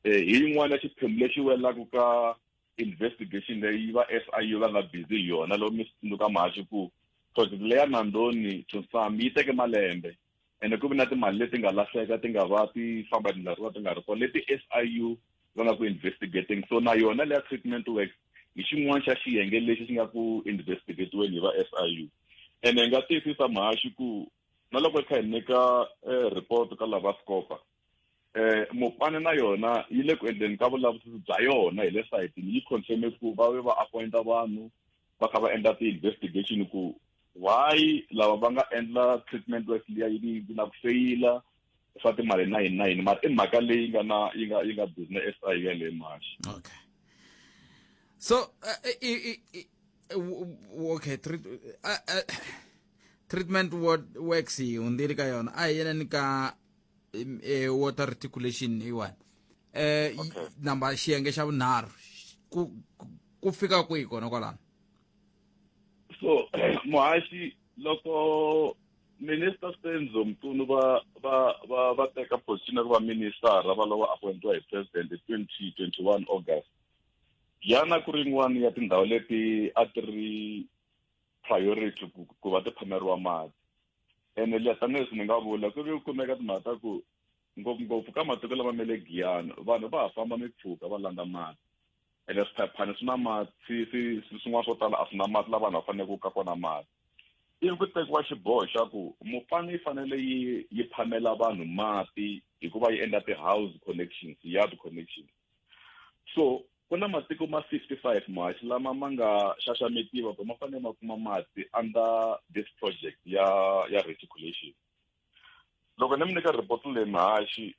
Hi yin'wana ya xiphemu lexi welaka ka investigation leyi va SIU va nga busy hi yona. Loko mi swi tsundzuka, muhaxi, ku project leya Nandoni to Nsami yi teke malembe, ene ku vi na timali leti nga lahleka, ti nga va ti famba tindlela to va ti nga ri kona, leti SIU va nga ku investigating. So na yona leya treatment works hi xin'wana xa xiyenge lexi xi nga ku investigatiweni hi va SIU. Ene hi nga tiyisisa, muhaxi, ku na loko hi kha hi nyika report ka lava scopa, Mopane na yona yi le ku endleni ka vulavisisi bya yona hi le sayitini. Yi confirme ku va ve va appointa vanhu va kha va endla ti-investigation ku why lava va nga endla treatment work liya yi na ku feyila swa timali na yini na yini, mara i mhaka leyi nga na yi nga busy na SIU yaleyo, muhaxi. Okay, so okay, treatment works yi hundzile ka yona, a hi yeleni ka water reticulation yiwani. Number xiyenge xa vunharhu, ku fika kwihi kona kwalano? So muhaxi, loko Minister Senzo Mchunu va teka position ya ku va minister, va lova appointiwa hi president hi 2021 August, yana ku ri yin'wana ya tindhawu leti a ti ri priority ku va ti phameriwa mati. Ene liya, tanihileswi ni nga vula, ku vi ku kumeka timhaka ta ku ngopfungopfu ka matiko lama me le Giyani, vanhu va ha famba mimpfhuka va landza mati, ene swiphayiphani swi na mati, swi swin'wana swo tala a swi na mati la vanhu va fanele ku ka kona mati. Ivi ku tekiwa xiboho xa ku Mopani yi fanele yi phamela vanhu mati hikuva yi endla ti-house connections, yard connections. So ku na matiko ma 55, muhaxi, lama ma nga xaxametiwa ku ma fanele ma kuma mati under this project ya reticulation. Loko ni mi nyika report leyi, muhaxi,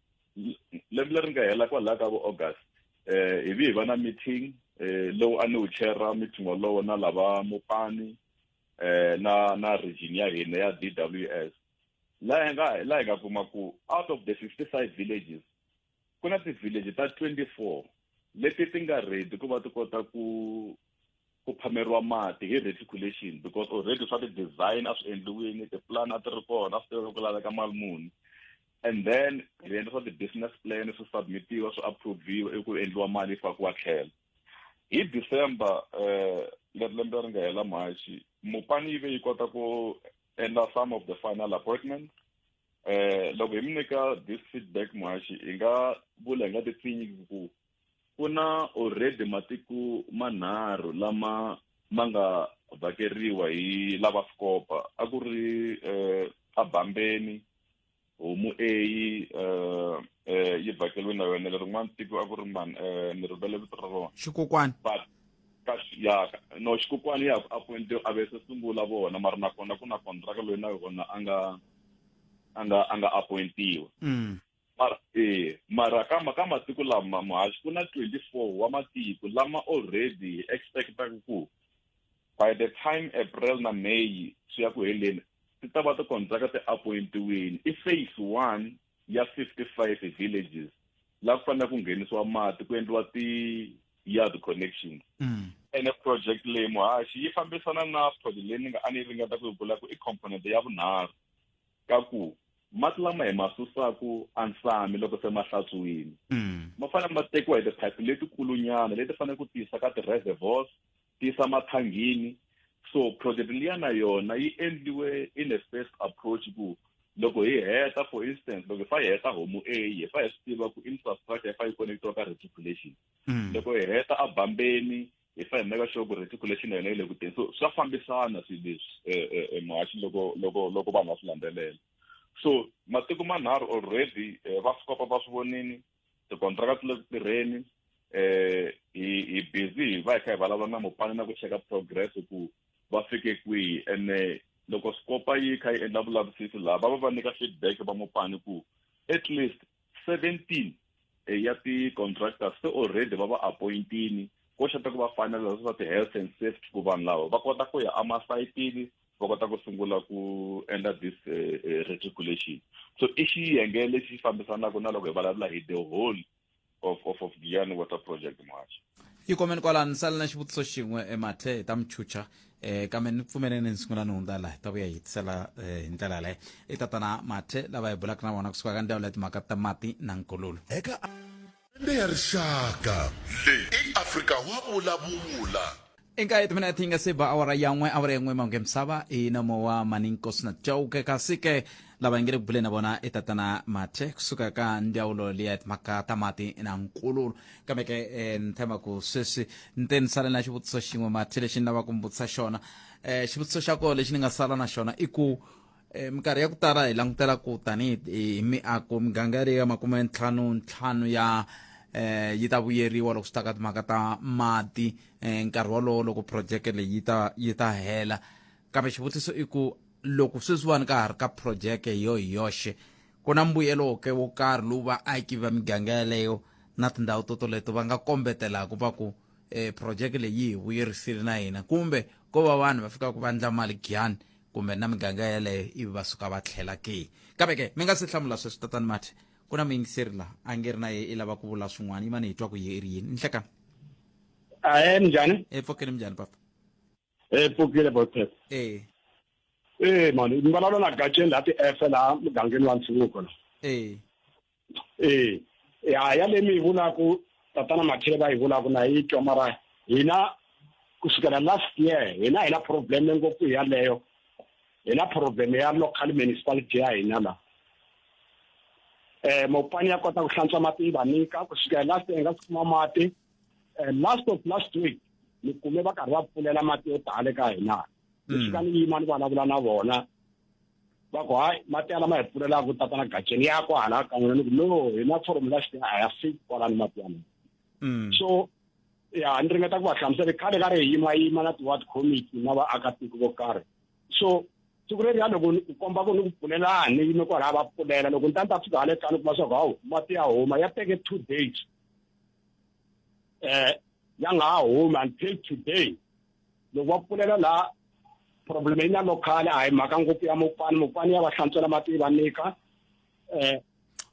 lembe leri nga hela kwalaya ka vo August, hi vi hi va na meeting lowu a ni wu chera meeting wolowo na lava Mopani, na region ya hina ya DWS, laha hi nga kuma ku out of the 55 villages, ku na ti-village ta 24 leti ti nga ready ku va ti kota ku phameriwa mati hi reticulation, because already swa ti-design a swi endliwini, ti-plan a ti ri kona, a swi tiva ku laveka mali muni, and then hi endla swa ti-business plan, swi submitiwa, swi approviwa, i ku endliwa, mali yi fakiwa tlhelo. Hi December leri lembe ri nga hela, muhaxi, Mopani yi ve yi kota ku endla some of the final appointments. Loko hi mi nyika this feedback, muhaxi, hi nga vula hi nga tipfinyi ku ku na already matiko manharhu lama ma nga vhakeriwa hi lava scopa. A ku ri abambeni, homu a yi vhakeriwe na yona lerin'wana tiko, a ku ri mani? Ni rivele vito ra rona. Xikokwani. But ka ya no, xikokwani ya ku appoint a ve se sungula vona, mara nakona ku na contract loyi na yona a nga appointiwa. Mara mara ka matiko lama, muhaxi, ku na 24 wa matiko lama already expectaka ku by the time April na May swi ya ku heleni, ti ta va tikontraka ti appointiwini. I phase one ya 55 villages la ku fanele ku nghenisiwa mati, ku endliwa ti-yard connections. Ene project leyi, muhaxi, yi fambisana na project leyi ni nga a ni ringeta ku yi vula ku i component ya vunharhu, ka ku mati lama hi ma susaku ansami loko se ma hlantswiwile, ma fanele ma tekiwa hi tiphayiphi letikulunyana leti fanele ku tiyisa ka ti-reservoirs, tiyisa mathangini. So project liya na yona yi endliwe in a first approach ku loko hi heta, for instance, loko hi fa hi heta homu A, hi fa hi swi tiva ku infrastructure yi fa yi connectiwa ka reticulation. Loko hi heta abambeni. Hi fa hi meka sure ku reticulation ya hina yi le ku teni. So swa fambisana swilo leswi eh, eh, eh, muhaxi loko loko loko vanhu va swi landzelela. So matiko manharhu already va swi kopa, va swi vonini, tikontraka ti le ku tirheni. Hi hi busy hi va hi kha hi vulavula na Mopani na ku cheka progress ku va fike kwihi. Ene loko Scopa yi kha yi endla vulavisisi laha, va va va nyika feedback va Mopani ku at least 17 ya ti-contractors se already va va appointini, ko xota ku va fanela swa ti-health and safety ku vanhu lava va kota ku ya emasayitini, va kota ku sungula ku endla this reticulation. So i xiyenge lexi fambisanaka na loko hi vulavula hi the whole of Giyani Water Project, muhaxi. Yi komeni kwalano, ni sale na xivutiso xin'we emathe hi ta michucha kambe ni pfumeleni ni sungula ni hundza laha, hi ta vuya hi hetisela hi ndlela yaleyo. I tatana Mathe lava hi bulaka na vona kusuka ka ndzawulo ya timhaka ta mati na nkululo. Eka Lembe ya Rixaka leyi i Afrika wa vulavula. I nkaye timinete yi nga se ba awara ya n'we, awara ya n'we mahungu ya misava i nomo wa Maninkosi na Chauke. Kasi ke lava hi nge le ku buleni na vona i tatana Mathe kusuka ka ndzawulo liya timhaka ta mati na nkululo. Kambe ke ni tshemba ku sweswi ni te ni sale na xivutiso xin'we, Mathe, lexi ni lavaka ku mi vutisa xona. Xivutiso xa kona lexi ni nga sala na xona i ku minkarhi ya ku tala hi langutela ku tanihi hi miako miganga yaleyo ya 55 ya yi ta vuyeriwa loko swi ta ka timhaka ta mati nkarhi wolowo loko projeke leyi yi ta hela. Kambe xivutiso i ku loko sweswiwani ka ha ri ka projeke yo hi yoxe, ku na mbuyelo ke wo karhi lowu vaaki va miganga yaleyo na tindhawu to toleto va nga kombetelaka va ku projeke leyi yi hi vuyerisile na hina, kumbe ko va vanhu va fikaka va endla mali Giyani kumbe na miganga yaleyo ivi va suka va tlhela ke? Kambe ke mi nga se hlamula sweswi, tatani Mathe, ku na muyingiseri laha a nge ri na ye i lava ku vula swin'wana. Yimani hi twa ku ye i ri yini. Nhleka. Ahe, minjhani? E pfukile, minjhani papa? E pfukile, botet. E e mani, ni vulavula na Gaceni laha ti-F laha mugangeni wa Ntshuko la. E E ya ya leyi mi yi vulaku, tatana Mathele va yi vulaku na yi twa, mara hina kusukela last year hina hi na problem ngopfu yaleyo. Hi na problem ya local municipality ya hina la. Mopani ya kota ku hlantswa mati yi va nyika kusukela last year, hi nga si kuma mati. Last of last week ni kume va karhi va pfulela mati yo tala eka hina. Ni fika ni yima ni vulavula na vona, va ku hayi, mati ya lama hi pfulelaka tatana Gaceni ya kwahala ka n'wina. Ni ku no, hina from last year a ya fiki kwalani mati ya mina. So ya ni ringeta ku va hlamusela khale ka ri hi yima yima na ti-ward committee na vaakatiko vo karhi. So siku leriya loko ni ku komba ku ni ku pfulelani, ni yime kwalaha va pfulela, loko ni ta ni ta fika hale kaya ni kuma swa ku hawu, mati ya huma, ya teke 2 days ya nga ha humi until today loko va pfulela laha. Problem yi na local, a hi mhaka ngopfu ya Mopani. Mopani ya va hlantswela mati yi va nyika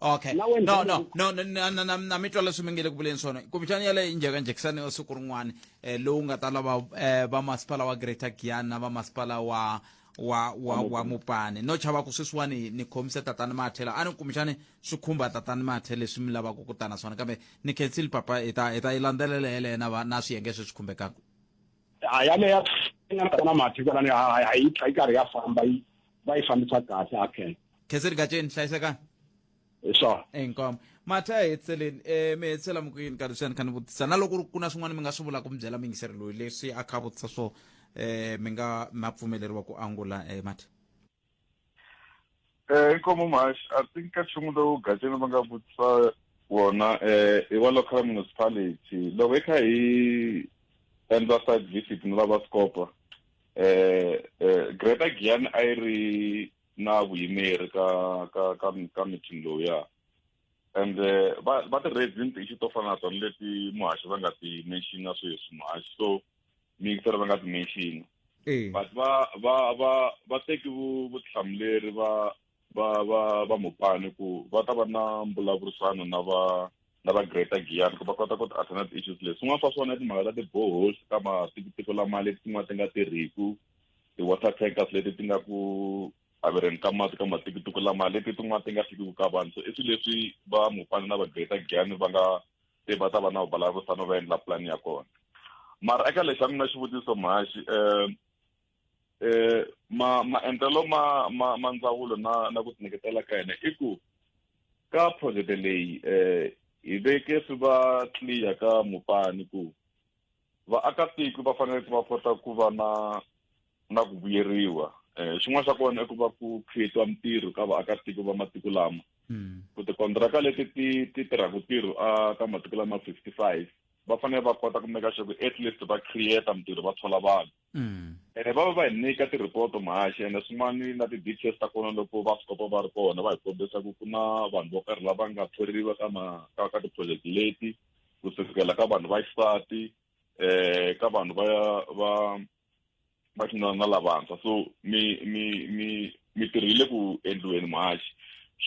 Okay. Na wena. No, na mi twa leswi mi nge le ku vuleni swona. Kumbexani yaleyo njhekanjhekisani wa siku rin'wana lowu nga ta lava va masipala wa Greater Giyani na va masipala wa Mopani. No chava ku sweswiwani ni khomise tatani Mathela a ni kumbexani swi khumba tatani Mathe leswi mi lavaka ku ta na swona, kambe ni khensile papa, hi ta yi landzelela yeleyo na va na swiyenge sweswi khumbekaka. A yaleyo na mati kwalani a yi yi karhi ya famba, yi va yi fambisa kahle akhe. Khensile Gaceni, hlayisekani. Hi swona. Inkomo Mathe, a hetiseleni mi hetisela mi ku yini ka leswi ni kha ni vutisa, na loko ku na swin'wana mi nga swi vulaka, mi byela muyingiseri loyi leswi a kha a vutisa swo mi nga ma pfumeleriwa ku angula Mathe. Inkomo muhaxi, I think ka nchumu lowu Gaceni va nga vutisa wona i wa local municipality. Loko hi kha hi endla site visit ni lava Scopa, Greater Giyani a yi ri na vuyimeri ka meeting lowuya, and va ti raising ti-issue to fana na tona leti muhaxi va nga ti mentiona sweswi muhaxi, so miyingiseri va nga ti mentiona. But va teki vutihlamuleri va Mopani ku va ta va na mbulavurisano na va Greater Giyani ku va kota ku ti-attenda ti-issues leswi. Swin'wana swa swona i timhaka ta ti-boreholes ka matiko lama leti tin'wana ti nga tirhiku, ti-water tankers leti ti nga ku avereni ka mati ka matiko lama leti tin'wana ti nga fikiki ka vanhu. So i swilo leswi va Mopani na va Greater Giyani va nga te va ta va na vulavurisano, va endla plan ya kona. Mara eka lexi xa mina xivutiso muhaxi, ma maendlelo ma ndzawulo na ku tinyiketela ka hina i ku ka project leyi hi veke swi va clear ka Mopani ku Vaakatiko va fanele ku va kota ku va na na ku vuyeriwa. Xin'wana xa kona i ku va ku create-iwa mintirho ka vaakatiko va matiko lama. Ku tikontiraka leti ti ti tirhaka ntirho a ka matiko lama 55 va fanele va kota ku make sure ku at least va create mintirho va thola vanhu. Ene va va va hi nyika ti-report muhaxi ene swin'wana na ti-details ta kona loko va swi va ri kona va hi kombisa ku ku na vanhu vo karhi lava nga thoriwa ka ma ka ka ti-project leti ku sukela ka vanhu va xisati ka vanhu va va va xinuna na lavantshwa. So mi mi mi mitirho yi le ku endliweni muhaxi.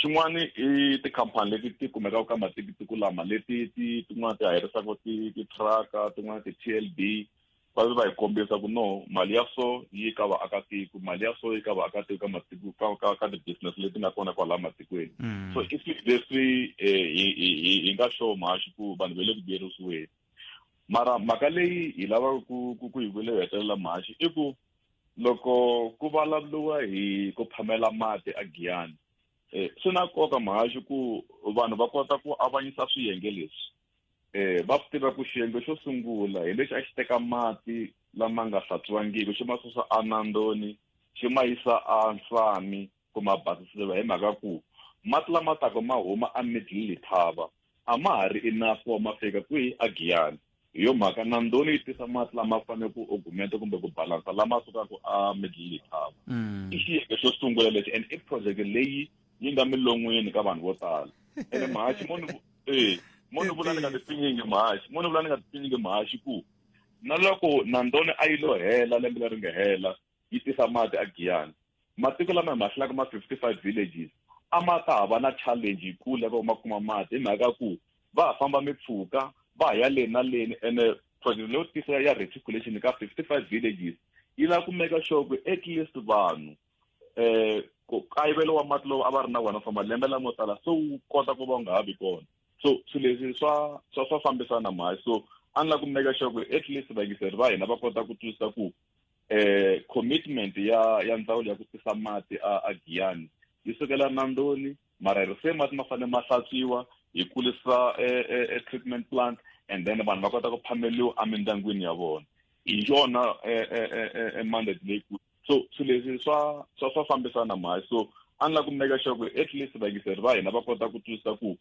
Xin'wana i tikhampani leti ti kumekaka ka matiko lama leti ti tin'wana ti hayerisaka ti ti-truck-a tin'wana ti-T_L_B va va hi kombisa ku no mali ya so yi ka vaakatiko, mali ya so yi ka vaakatiko ka matiko ka ka ka ti-business leti nga kona kwalaha matikweni. So i swilo leswi hi hi hi nga sure muhaxi ku vanhu va le ku vuyerisiweni. Mara mhaka leyi hi lavaka ku ku ku yi vula yo hetelela muhaxi i ku loko ku vulavuriwa hi ku phamela mati a Giyani, swi na nkoka muhaxi ku vanhu va kota ku avanyisa swiyenge leswi. Va swi tiva ku xiyenge xo sungula hi lexi a xi teka mati lama nga hlantswiwangiki xi ma susa eNandoni xi ma yisa eNsami ku ma basisiwa, hi mhaka ku mati lama taka ma huma a Middle Letaba a ma ha ri enough ku va ma fika kwihi a Giyani. Hi yo mhaka Nandoni yi tisa mati lama fanele ku augment kumbe ku balansa lama sukaka a Middle Letaba. I xiyenge xo sungula lexi and i project leyi yi nga milon'wini ka vanhu vo tala. Ene muhaxi mo ni mo ni vula ni nga tipfinyingi muhaxi, mo ni vula ni nga tipfinyingi muhaxi ku na loko Nandoni a yi lo hela lembe leri nga hela yi tisa mati a Giyani, matiko lama hi ma hlulaka ma 55 villages a ma ta ha va na challenge yikulu ya ku ma kuma mati, hi mhaka ku va ha famba mipfhuka va ha ya leni na leni. Ene project leyo tisa ya reticulation ka 55 villages yi lava ku make sure ku at least vanhu ku kayivelo wa mati lowu a va ri na wona for malembe lamo tala se wu kota ku va wu nga ha vi kona. So swilo leswi swa swa swa fambisana mhaka. So a ni lava ku make sure ku at least vayingiseri va hina va kota ku twisisa ku commitment ya ya ndzawulo ya ku tisa mati a a Giyani yi sukela Nandoni, mara hi ri se mati ma fanele ma hlantswiwa hi kulisa e treatment plant and then vanhu va kota ku phameriwa emindyangwini ya vona. Hi yona e mandate leyikulu. So swilo leswi swa swa swa fambisana mhaka. So a ni lava ku make sure ku at least vayingiseri va hina va kota ku twisisa ku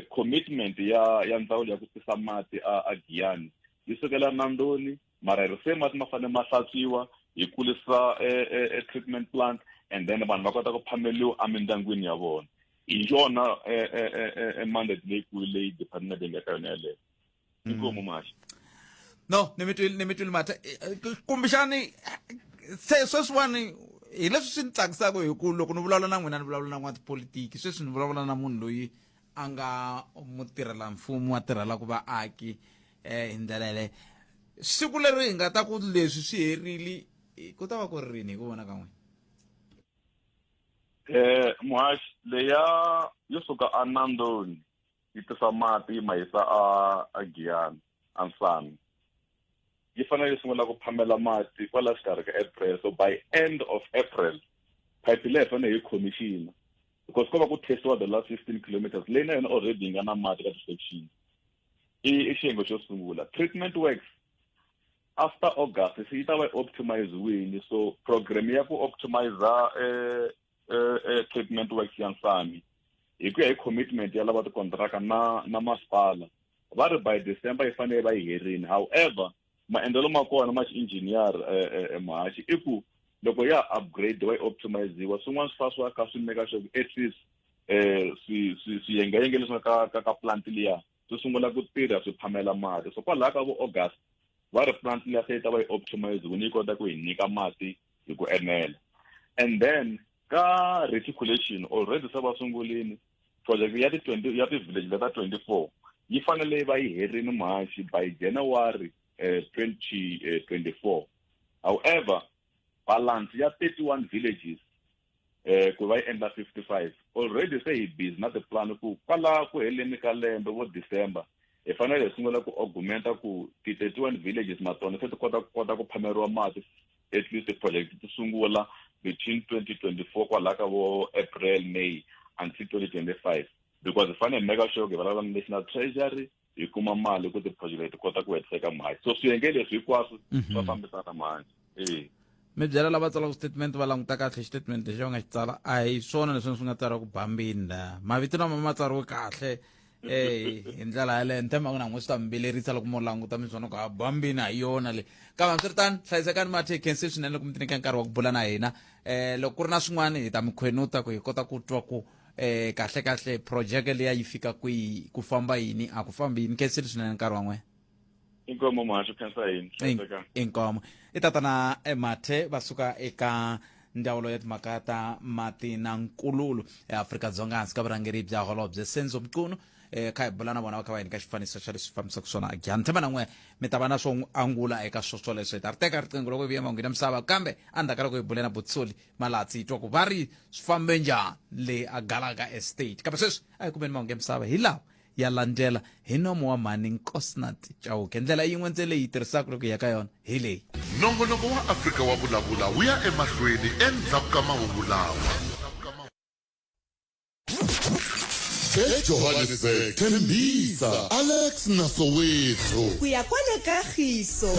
commitment ya ya ndzawulo ya ku tisa mati a a Giyani yi sukela Nandoni, mara hi ri se mati ma fanele ma hlantswiwa hi kulisa e treatment plant and then vanhu va kota ku phameriwa emindyangwini ya vona. Hi yona e mandate leyikulu leyi department yi nga ka yona yeleyo. Inkomu muhaxi. No, ni mi twile, ni mi twile matha. Kumbexani se sweswiwani hi leswi swi ni tsakisaka hi ku loko ni vulavula na n'wina ni vulavula na n'watipolitiki, sweswi ni vulavula na munhu loyi a nga mutirhela mfumo a tirhelaka vaaki hi ndlela yaleyo. Siku leri hi nga ta ku leswi swi herile ku ta va ku ri rini hi ku vona ka n'wina? Muhaxi, leya yo suka eNandoni yi tisa mati yi ma yisa a a Giyani a Nsami yi fanele yi sungula ku phamela mati kwala xikarhi ka April. So by end of April pipe leyi hi fanele hi commission because ko va ku testiwa the last 15 kilometers leyi na yona already yi nga na mati ka ti-section. I xiyenge xo sungula. Treatment works after August se yi ta va yi optimiziwile. So program ya ku optimiza treatment works ya Nsami hi ku ya hi commitment ya lava tikontiraka na na masipala va ri by December yi fanele va yi herini. However, maendlelo ma kona ma xi-engineer muhaxi i ku loko ya upgrade va yi optimiziwa swin'wana swi fa swi va kha swi make sure ku at least swi swi swiyengeyenge leswi nga ka ka ka plant liya swi sungula ku tirha swi phamela mati. So kwalaha ka vo August va ri plant liya se yi ta va yi optimiziwile yi kota ku hi nyika mati hi ku enela. And then ka reticulation already se va sungulini project ya ti 20 ya ti-village leta 24 yi fanele yi va yi herini muhaxi by January 2024. However, balance ya 31 villages ku va yi endla 55 already se hi busy na tiplan ku kwala ku heleni ka lembe vo December hi fanele hi sungula ku augmenta ku ti 31 villages na tona se ti kota ku kota ku phameriwa mati at least project ti sungula between 2024 kwalaha ka vo April, May until 2025, because hi fanele hi make sure ku hi vulavula na National Treasury. hi kuma mali ku ti-project ti kota ku hetiseka mhani so swiyenge leswi hinkwaswo mhm. swa fambisana mhani e mi byela lava tsalaka statement va languta kahle xitatement lexi va nga xi tsala a hi swona leswi swi nga tsariwa ku bambini la mavito lama ma tsariwe kahle eh hi ndlela yaleyo ni tshemba ku na n'we swi ta mi vilerisa loko mo languta mi swona ku a bambini ha yona le kambe hambiswiritano hlayisekani mathe khensi swinene loko mi tinyika nkarhi wa ku bula na hina eh loko ku ri na swin'wana hi ta mi khwenuta ku hi kota ku twa ku eh kahle kahle project leya yi fika kwihi ku famba yini a ku fambi yini khensile swinene nkarhi wa n'wina inkomo muhaxi khensa yini inkomo i tatana eh, mathe va suka eka ndzawulo ya timhaka ta mati na nkululo eAfrika-Dzonga hansi ka vurhangeri bya holobye Senzo Mchunu eh kha hi bula na vona va kha va hi nyika xifaniso xa leswi fambisaka swona agyani tshemba na n'we mi ta va na swo angula eka swo swoleswo hi ta ri teka riqingho loko hi vuya mangwini ya misava kambe endzhaku ka loko hi bule na butsoli malatsi hi twa ku va ri swi fambe njhani le a galaka estate kambe sweswi a hi kumeni mahungu ya misava hi lawa ya landzela hi nomo wa mhani nkosnat chauke ndlela yin'we ntsena leyi yi tirhisaka loko hi ya ka yona hi leyi Nongonoko wa Afrika wa Vulavula wu ya emahlweni endzhaku ka mahungu lawa. eJohannesburg, Tembisa, Alex na Soweto. Ku ya kwale ka Giso.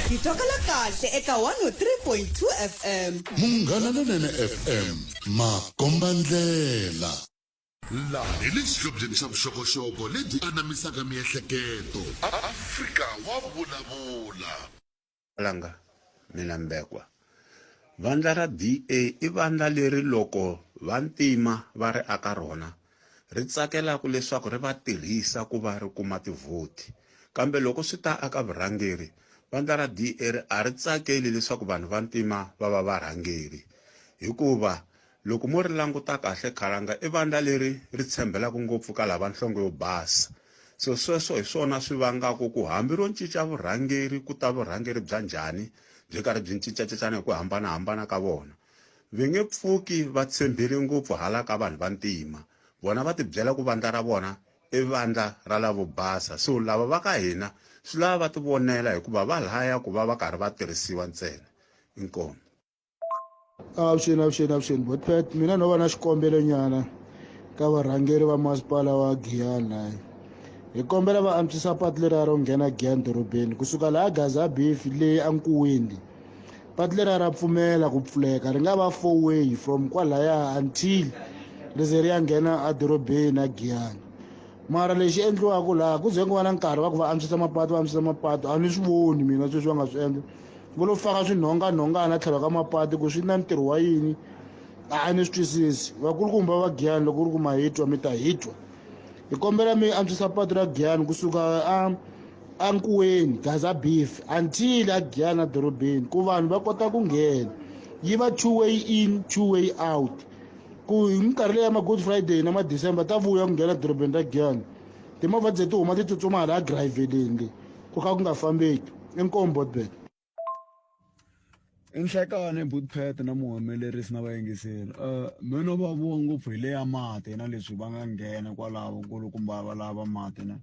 Hi twakala kahle eka 103.2 FM. Munghana Lonene FM, makombandlela. Laha hi le xihlobyeni xa vuxokoxoko lebyi anamisaka miehleketo. Afrika wa vulavula. Langa, mina Mbekwa. Vandla ra DA i vandla leri loko vantima va ri aka rona ri tsakelaka leswaku ri va tirhisa ku va ri kuma tivhoti. Kambe loko swi ta aka vurhangeri, vandla ra DA ri a ri tsakeli leswaku vanhu vantima va va varhangeri. Hikuva loko mo ri languta kahle khalanga i vandla leri ri tshembelaka ngopfu ka lava nhlonge yo basa. So sweswo hi swona swi vangaka ku hambi ro cinca vurhangeri ku ta vurhangeri bya njhani byi karhi byi cincacincana hi ku hambanahambana ka vona ve nge pfuki va tshembele ngopfu hala ka vanhu va ntima vona va tibyela ku vandla ra vona i vandla ra lavo basa so lava va ka hina swi lava va tivonela hikuva va laya ku va va karhi va tirhisiwa ntsena inkomu Avuxeni avuxeni avuxeni botpet mina no va na xikombelo nyana ka varhangeri va masipala wa Giyani laya hi kombela va antswisa patu leriya ro nghena Giyani dorobeni kusuka laha Gaza Beef le eNkuweni patu leriya ra pfumela ku pfuleka ri nga va four way from kwalaya until ri ze ri ya nghena edorobeni a Giyani mara lexi endliwaka laha ku ze ku va na nkarhi wa ku va antswisa mapatu va antswisa mapatu a ni swi voni mina sweswi va nga swi endla vo lo faka swinhonganhongana tlhelo ka mapatu ku swi na ntirho wa yini a ni swi twisisi vakulukumba va giyani loko ku ri ku ma hi twa mi ta hi twa hi kombela mi antswisa patu ra giyani kusuka a ankuweni gaza beef until a giyani a dorobeni ku vanhu va kota ku nghena yi va two way in two way out ku hi minkarhi leyi ya ma-good friday na ma-december ta vuya ku nghena dorobeni ra giyani timovha ti ze ti huma ti tsutsuma hala girayivheleni le ku kha ku nga fambeki inkomu botbet i nhlekani butpet na muhumelerisi na vayingiseri um me no va vuwa ngopfu hi leya mati na leswi va nga nghena kwalaho kulukumba va lava mati na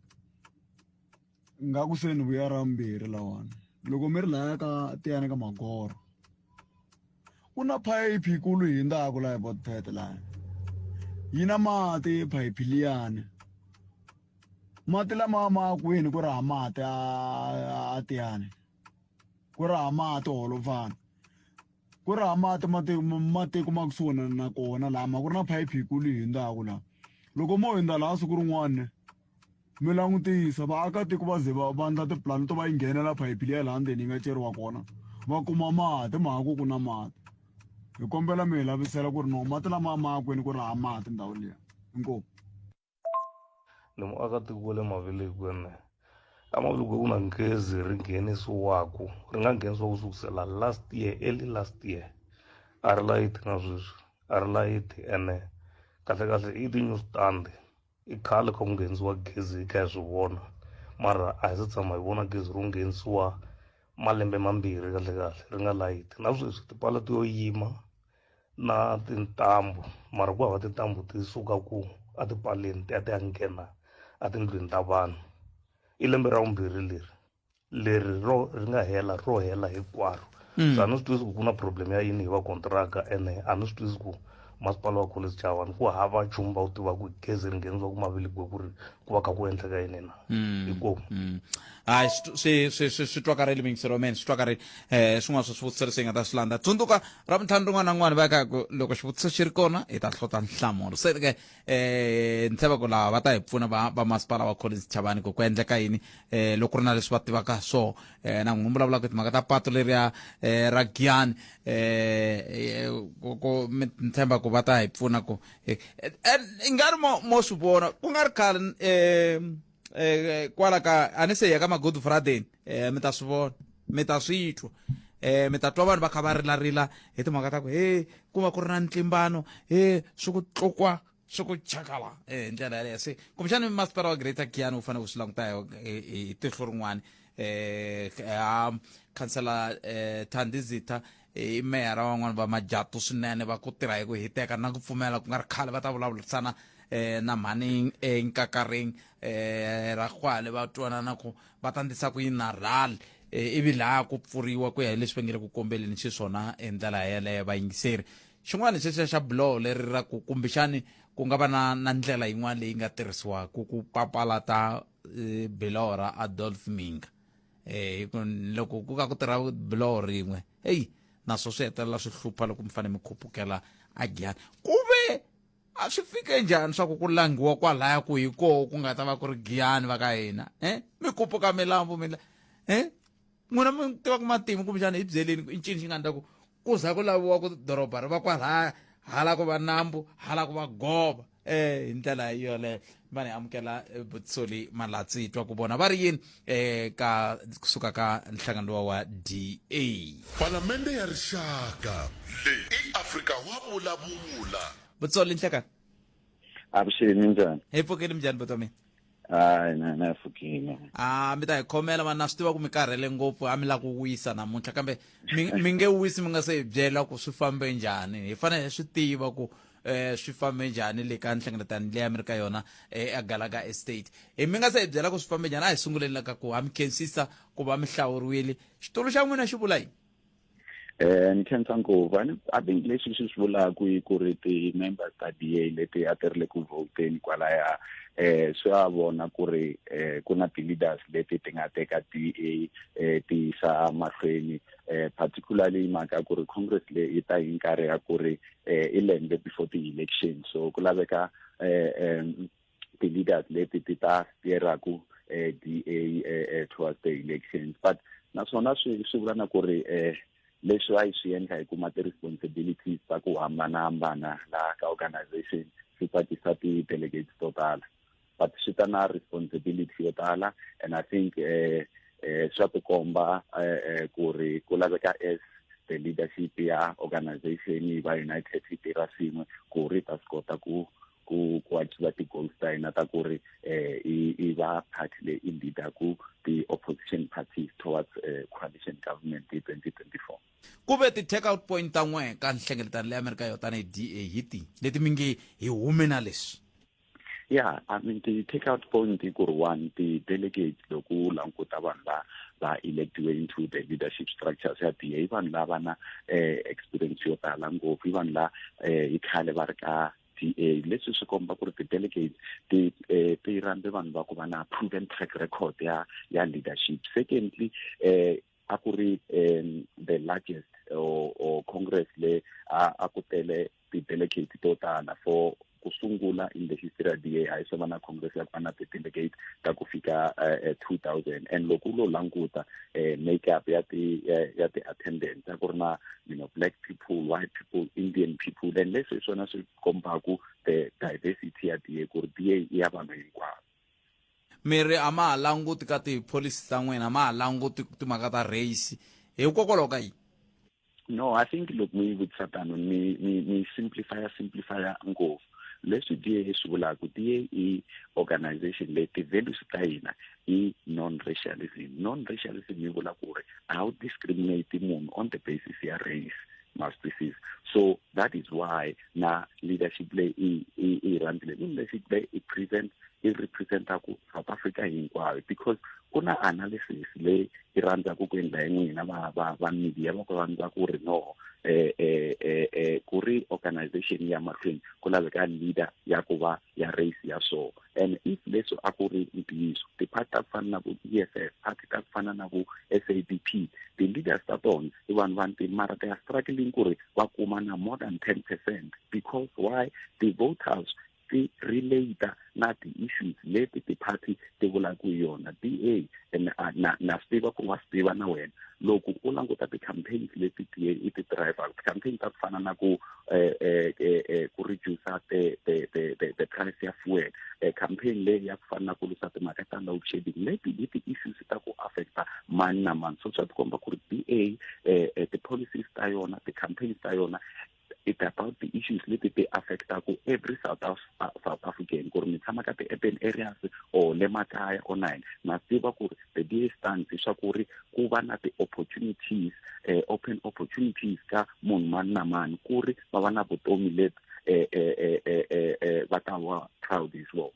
nga ku se ni vuya ra vumbirhi lawani loko mi ri laya ka tiyani ka magoro ku na phayiphi yikulu yi hundzaka laha botpet laya yi na mati phayiphi liyani mati lama ma kwini ku ri ha mati a tiyani ku ri ha mati holovana ku ri ha mati matiko matiko ma kusuhi na na kona lama ku ri na phayiphi yikulu yi hundzaka laha loko mo hundza laha siku rin'wana mi langutisa vaakatiko va ze va va endla tipulani to va yi nghenela phayiphi liya laha ndzeni yi nga ceriwa kona va kuma mati mhaka ku ku na mati hi kombela mi hi lavisela ku ri no mati lama ma kwini ku ri ha mati ndhawu liya inkomu Ni muakatiko wa le Maviligweni. A Maviligweni ku na gezi ri nghenisiwaku ri nga nghenisiwa ku sukusela last year early last year a ri layiti na sweswi a ri layiti ene kahlekahle i ti-new stand i khale kha ku nghenisiwa gezi hi kha hi swi vona mara a hi se tshama hi vona gezi ro nghenisiwa malembe mambirhi kahlekahle ri nga layiti na sweswi tipala ti yo yima na tintambu mara ku hava tintambu ti suka ku atipaleni ti ya ti ya nghena etindlwini ta vanhu i lembe ra vumbirhi leri leri ro ri nga hela ro hela hinkwaro. So a ni swi twisisi ku ku na problem ya yini hi va kontiraka ene a ni swi twisisi ku Masipala wa Collins Chavani ku hava nchumu va wu tivaka hi gezi ri nghenisiwa ku Maviligwe ku ri ku va kha ku endleka yini na. Inkomu. Hayi, swi swi swi swi twakarile miyingiseri wa mina, swi twakarile. Swin'wana swa swivutiso leswi hi nga ta swi landza, tsundzuka Ravuntlhanu rin'wana na rin'wana va ka ku loko xivutiso xi ri kona hi ta hlota nhlamulo. Se ke ni tshemba ku lava va ta hi pfuna va va masipala wa Collins Chavani ku ku endleka yini loko ku ri na leswi va tivaka swo na n'wina mi vulavulaka timhaka ta patu leriya ra Giyani ku mi ni tshemba ku va ta hi pfuna ku i nga ri mo mo swi vona ku nga ri khale kwala ka a ni se hi ya ka ma-Good Friday mi ta swi vona, mi ta swi twa, mi ta twa vanhu va kha va rilarila hi timhaka ta ku he ku va ku ri na ntlimbano, he swi ku tlukwa swi ku chakala hi ndlela yaleyo. Se kumbexani masipala wa Greater Giyani wu fanele wu swi languta hi tihlo rin'wana. Ha khansela Thandi Zitha i meyara van'wana va majatu swinene va ku tirha hi ku hiteka na ku pfumela ku nga ri khale va ta vulavurisana na mhani Nkakareng Rakwale va twanana ku va ta ndlisa ku yini na rhali ivi laha ku pfuriwa ku ya hi leswi va nge le ku kombeleni xiswona hi ndlela yeleyo. Vayingiseri, xin'wana xexiya xa buloho leri ra ku kumbexani ku nga va na na ndlela yin'wana leyi nga tirhisiwaka ku papalata biloho ra Adolf Minga hi ku loko ku ka ku tirha biloho rin'we heyi naswo swi hetelela swi hlupha loko mi fanele mi khupukela a Giyani. Ku ve a swi fike njhani swa ku ku langiwa kwalaya ku hi koho ku nga ta va ku ri Giyani va ka hina mi kupuka milambu mi n'wina mi tivaka matimu kumbexana hi byeleni ku i ncini xi nga endla ku ku za ku laviwa ku doroba ri va kwalaya, hala ku va nambu, hala ku va gova hi ndlela yoleyo. Va ni amukela Butsoli Malatsi twa ku vona va ri yini ka kusuka ka nhlangano luwa wa DA. Palamende ya Rixaka. Leyi i Afrika wa vulavula. Butsoli, nhlekani. Avuxeni, minjhani? Hi pfukile, minjhani buti wa mina? Hayi, na na pfukile. A mi ta hi khomela mani, na swi tiva ku mi karhele ngopfu, a mi lava ku wisa namuntlha, kambe mi mi nge wisi mi nga se hi byela ku swi fambe njhani. Hi fanele hi swi tiva ku swi fambe njhani le ka nhlengeletano leyi a mi ri ka yona eGalaga Estate. Hi mi nga se hi byela ku swi fambe njhani, a hi sunguleni la ka ku ha mi khensisa ku va mi hlawuriwile. Xitulu xa n'wina xi vula yini? Ni khensa ngopfu. I think leswi swi swi vulaka i ku ri ti-members ta DA leti a ti ri le ku vhoteni kwalaya swi va vona ku ri ku na ti-leaders leti ti nga teka DA ti yisa mahlweni, particularly mhaka ku ri Congress leyi yi ta hi nkarhi ya ku ri i lembe before ti-election, so ku laveka ti-leaders leti ti ta steeraku DA towards the elections. But naswona swi swi vula na ku ri leswi a yi swi endla hi kuma ti-responsibilities ta ku hambanahambana laha ka organization, swi tsakisa ti-delegates to tala, but swi ta na responsibility yo tala. And I think swa tikomba ku ri ku laveka as the leadership ya organization yi va united, yi tirha swin'we ku ri ta swi kota ku ku ku achieve ti-goals ta hina ta ku ri i va party leyi i leader-ku ti-opposition parties towards coalition government hi 2024. Ku ve ti-take out point ta n'we ka nhlengeletano leyi Amerika yo tanihi DA hi ti leti mi nge hi hume na leswi? Yeah, I mean, the take out point i ku ri one, ti-delegates, loko u languta vanhu va va electiwe into the leadership structures ya DA, i vanhu lava na experience yo tala ngopfu, i vanhu la hi khale va ri ka DA. Leswi swi komba ku ri ti-delegates ti ti rhambe vanhu va ku va na proven track record ya ya leadership. Secondly, a ku ri the largest or congress le a ku tele ti-delegate to tala for ku sungula in the history ya DA. A yi se va na congress ya ku va na ti-delegate ta ku fika 2000. And loko u lo languta makeup ya ti ya ti-attendance, a ku ri na black people, white people, Indian people, and leswi hi swona swi kombaku the diversity ya DA, ku ri DA i ya vanhu hinkwavo. Mi ri a ma ha languti ka tipholisi ta n'wina, ma ha languti timhaka ta race, hikokwalaho ka yini? No, I think loko mi vutisa tano mi mi mi simplify simplify ngopfu leswi DA swi vulaka. DA i organization leyi ti-values ta hina i non-racialism. Non-racialism yi vula ku ri a wu discriminate munhu on the basis ya race, ma swi twisisa? So that is why na leadership leyi i i i rhandzile, i leadership leyi i present i representaku South Africa hinkwayo, because Ku na analysis leyi yi rhandzaka ku endla hi n'wina va va va media va ku rhandza ku ri no eh eh eh, eh ku ri organization ya mahlweni ku laveka leader ya ku va ya race ya so. And if leswi a ku ri ntiyiso, ti-party ta ku fana na vo EFF, party ta ku fana na vo SABP, ti-leaders ta tona i vanhu va ntima, mara they are struggling ku ri va kuma na more than 10%. Because why? Ti-voters ti relate na ti-issues leti ti-party ti vulaka hi yona. DA, and na na swi tiva ku wa swi tiva na wena loko u languta ti-campaigns leti DA i ti driver, ti-campaign ta ku fana na ku eh, eh, eh, eh, ku reduce the, the, the, the, the price ya fuel, eh, campaign leyi ya ku fana na ku lwisa timhaka ta load shedding, leti hi ti-issues ta ku affecta mani na mani. So swa tikomba ku ri DA eh, eh, ti-policies ta yona, ti-campaigns ta yona, it's about the issues leti ti affectaku every South, Af South African, ku ri mi tshama ka ti-urban areas or le makaya or nine. Na tiva ku ri the DA stands swa ku ri ku va na ti-opportunities, eh, open opportunities ka munhu mani na mani ku ri va va na vutomi leti eh, eh, eh, eh, eh, eh, va ta va proud hi swona.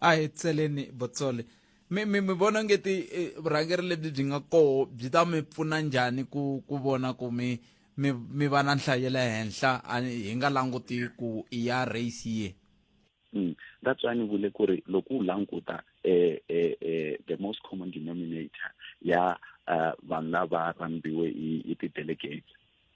A hi tseleni Botsole, mi mi mi vona nge ti eh, vurhangeri lebyi byi nga koho byi ta mi pfuna njhani ku ku vona ku mi mi mi va na nhlayo ya le henhla, a hi nga languti ku i ya race ye? That's why ni vule ku ri loko u languta eh, eh, eh, the most common denominator ya vanhu lava rhambiwe hi ti-delegates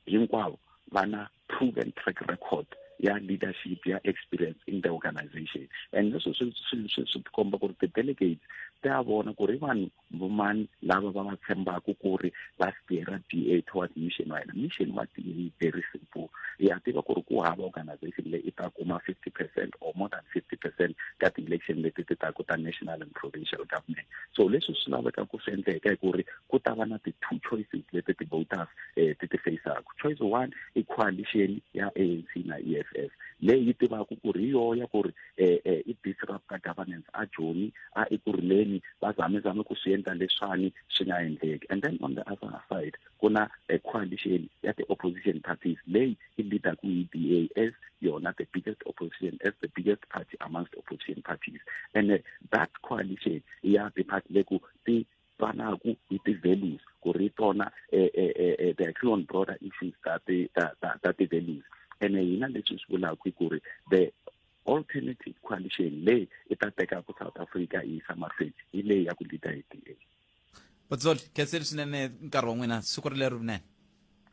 hinkwavo va na proven track record ya leadership, ya experience in the organization. And leswi swi swi swi swi tikomba ku ri ti-delegates ti a vona ku ri vanhu vomani lava va va tshembaka ku ri va steera DA towards mission wa hina. Mission wa DA very simple. Ya tiva ku ri ku hava organization leyi i ta kuma 50% or more than 50% ka ti-election leti ti taku ta national and provincial government. So leswi swi laveka ku swi endleka i ku ri ku ta va na ti-two choices leti ti-voters eh, ti ti faceaku. Choice one i coalition ya ANC na EFF leyi yi tivaka ku ri hi yoya ku ri eh, eh, i disrupta governance a Joni a Ekurhuleni, va zame zame ku swi endla leswani swi nga endleki. And then on the other side ku na a coalition ya ti-opposition parties leyi i leadaku hi DA as yona the biggest opposition, as the biggest party amongst opposition parties. And that coalition ya ti-party leku ti twanaku hi ti-values ku ri tona eh, eh, eh, eh, they agree on broader issues ta ti ta ta ta ti-values. And hina leswi swi vulaka i ku ri the alternative coalition leyi i ta tekaka South Africa yi yisa mahlweni hi leyi ya ku leader hi DA. Botsoli, khenseli swinene nkarhi wa n'wina, siku ri leri rinene.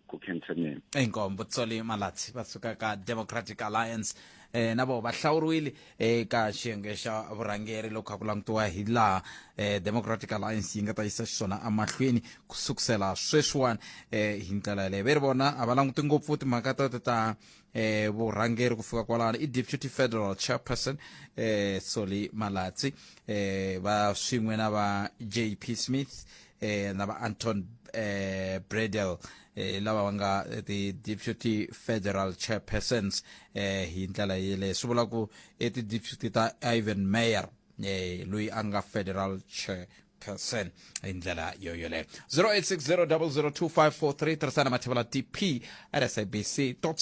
Ku khensa mina. Inkomu. Botsoli Malatsi va suka ka Democratic Alliance, eh, na voho va hlawuriwile eka xiyenge xa vurhangeri loko kha ku langutiwa hi laha eh, Democratic Alliance yi nga ta yisa xiswona emahlweni ku sukusela sweswiwani eh, hi ndlela yaleyo. Ve ri vona a va languti ngopfu timhaka teto ta eh, vurhangeri ku fika kwalano. I deputy federal chairperson eh, Soli Malatsi, eh, va swin'we na va JP Smith eh, na va Anton eh, Bredel, eh, lava va nga ti-deputy federal chairpersons eh, hi ndlela yeleyo. Swi vula ku i ti-deputy ta Ivan Meyer, eh, loyi a nga federal chairperson hi ndlela yo yoleyo. 0860002543, tirhisana mathevula tp at sabc co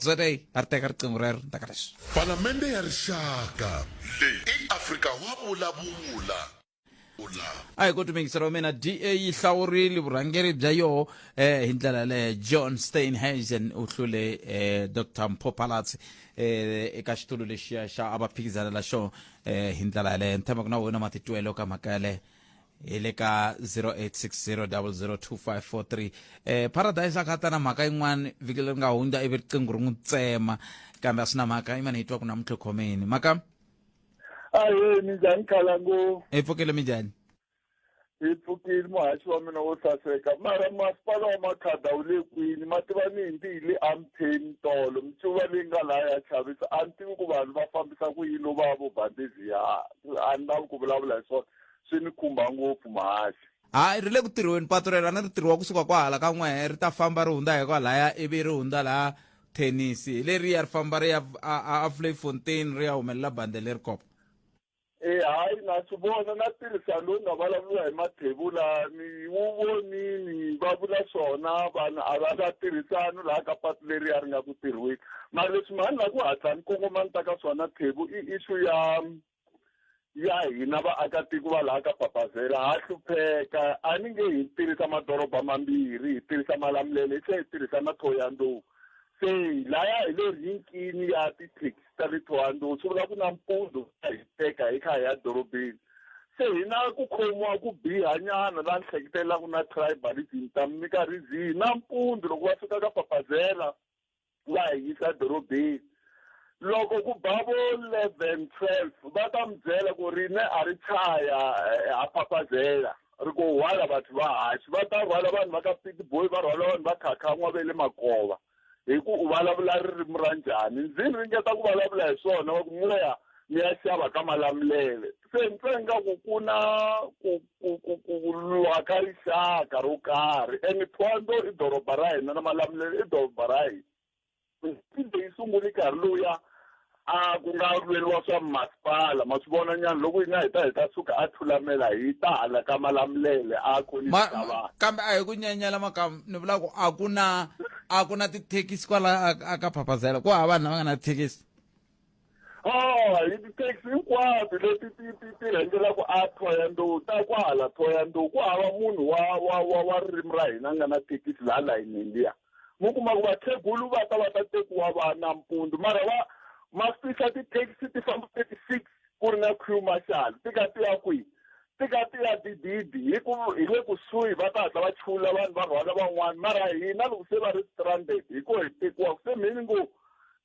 za. A ri teka riqingho rero ndaka leswi. Palamende ya Rixaka. Leyi i Afrika wa vulavula. A hi ku tumekisela wa mina, DA yi hlawurile vurhangeri bya yoho eh, hi ndlela yaleyo. John Steenhuisen u hlule eh, Dr Mpho Phalatse eh, eka xitulu lexiya xa a va phikizanela xona eh, hi ndlela yaleyo. Ni tshemba ku na wena matitwelo ka mhaka yaleyo. Hi le ka 0860002543. Eh, Paradise a kha ta na mhaka yin'wana vhiki leri nga hundza, ivi riqingho ri n'wi tsema, kambe a swi na mhaka imani hi twa ku namuntlha khomeni mhaka. Ahee, minjhani Khalangu? Hi pfukile, minjhani? Hi pfukile, muhaxi wa mina wo saseka. Mara masipala wa Makhada wu le kwini? Ma tiva ni hi ndi hi le Amtheni tolo, mincuva leyi nga laha ya chavisa. A ni tivi ku vanhu va fambisa ku yini va vo bandizi ya, a ni lavi ku vulavula hi swona, swi ni khumba ngopfu muhaxi. Hayi, ri le ku tirhiweni patu rero, a ni ri tirhiwa kusuka kwahala ka n'wehe, ri ta famba ri hundza hi kwalaya ivi ri hundza laha thenisi, hi leriya ri famba ri ya a a Vleifontein, ri ya humelela bande leri kopa. E hayi, na swi vona na tirhisano lowu nga vulavuriwa hi Mathebula, ni wu vonini va vula swona, vanhu a va na tirhisano laha ka patu leriya ri nga ku tirhiweni. Mara leswi mhani la ku hatla ni kongoma ni ta ka swona Thebu i issue ya ya hina vaakatiko va laha ka Papazela ha hlupheka a ni nge hi tirhisa madoroba mambirhi hi tirhisa Malamulele hi tlhela hi tirhisa na Thohoyandou se laya hi le rinkini ya tithekisi ta le Thohoyandou swi vula ku nampundzu va hi teka hi kha hi ya dorobeni se hi na ku khomiwa ku biha nyana laha ni hleketelelaka na tribalism ta mi nyika reason nampundzu loko va fika ka Papazela va hi yisa dorobeni loko ku ba vo 11 12 va ta mi byela ku rine a ri chaya eh, ha phaphazela ri ku rhwala batho va haxi va ta rhwala vanhu va ka pitboy va rhwala vanhu va khakhan'wa ve le makova hi ku u vulavula ririmi ra njhani ndzi ringeta ku vulavula hi swona va ku moya mi ya xava ka malamulele se ni twa ingaku ku na ku ku ku ku lwa ka rixaka ro karhi and Thohoyandou i doroba ra hina na Malamulele i doroba ra hina leyi sungule nkarhi lowuya a ku nga lweriwa swa masipala ma swi vona nyana loko hina hi ta hi ta suka a thulamela hi ta hala ka Malamulele a khonisa vanhu kambe a hi ku nyenyela makamu ni vula ku a ku na a ku na tithekisi kwala a ka phaphazela ku hava vanhu lava nga na tithekisi Oh, hi ti-taxi hinkwato leti ti ti ti rhengelaka a Thohoyandou ta kwala Thohoyandou ku hava munhu wa wa wa wa ririmi ra hina a nga na thekisi laha layinini liya mi kuma ku vakhegulu va ta va ta tekiwa va nampundzu mara va ma fihla ti-taxi ti famba 36 ku ri na queue marshal ti ka ti ya kwihi ti ka ti ya dididi hi ku hi le kusuhi va ta hatla va chula vanhu va rhwala van'wana mara hina loko se va ri stranded hi ko hi tekiwa se mhini ngo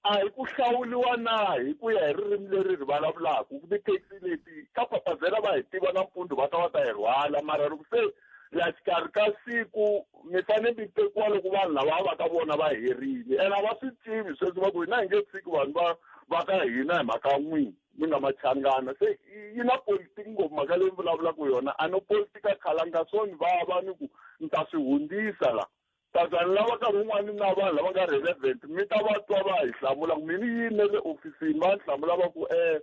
A hi ku hlawuriwa na hi ku ya hi ririmi leri ri vulavulaka? Tithekisi leti ka Papazela va hi tiva nampundzu va ta va ta hi rhwala mara loko se la xikarhi ka siku mi fanele mi tekiwa loko vanhu lava va ka vona va herile ene a va swi tivi sweswo va ku hina hi nge tshiki vanhu va va ka hina hi mhaka n'wina mi nga machangana se yi na politiki ngopfu mhaka leyi mi vulavulaka yona a no politika khalanga swo ni vava ni ku ni ta swi hundzisa la Tazani lava nkarhi wun'wani na vanhu lava nga relevant mi ta va twa va hi hlamula ku mi ni yini na le ofisini va ni hlamula va ku um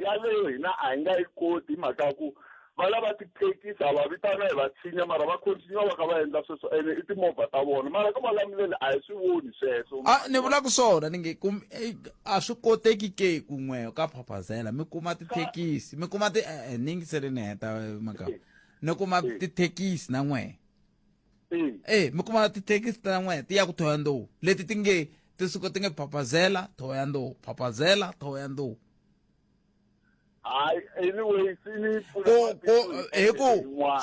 yaleyo hina a hi nga yi koti hi mhaka ya ku va lava tithekisi ha va vitana hi va tshinya mara va continue va kha va endla sweswo ene i timovha ta vona mara ka Malamulele a hi swi voni sweswo a ni vula ku swona ni nge kum a swi koteki ke kun'we ka phaphazela mi kuma tithekisi mi kuma ti eh, ni yingisele ni heta maka ni kuma tithekisi na n'we e mi kuma tithekisi ta n'we ti ya ku Thohoyandou leti ti nge ti suka ti nge phaphazela Thohoyandou phaphazela Thohoyandou hayi anyway swi ni ku ku hi ku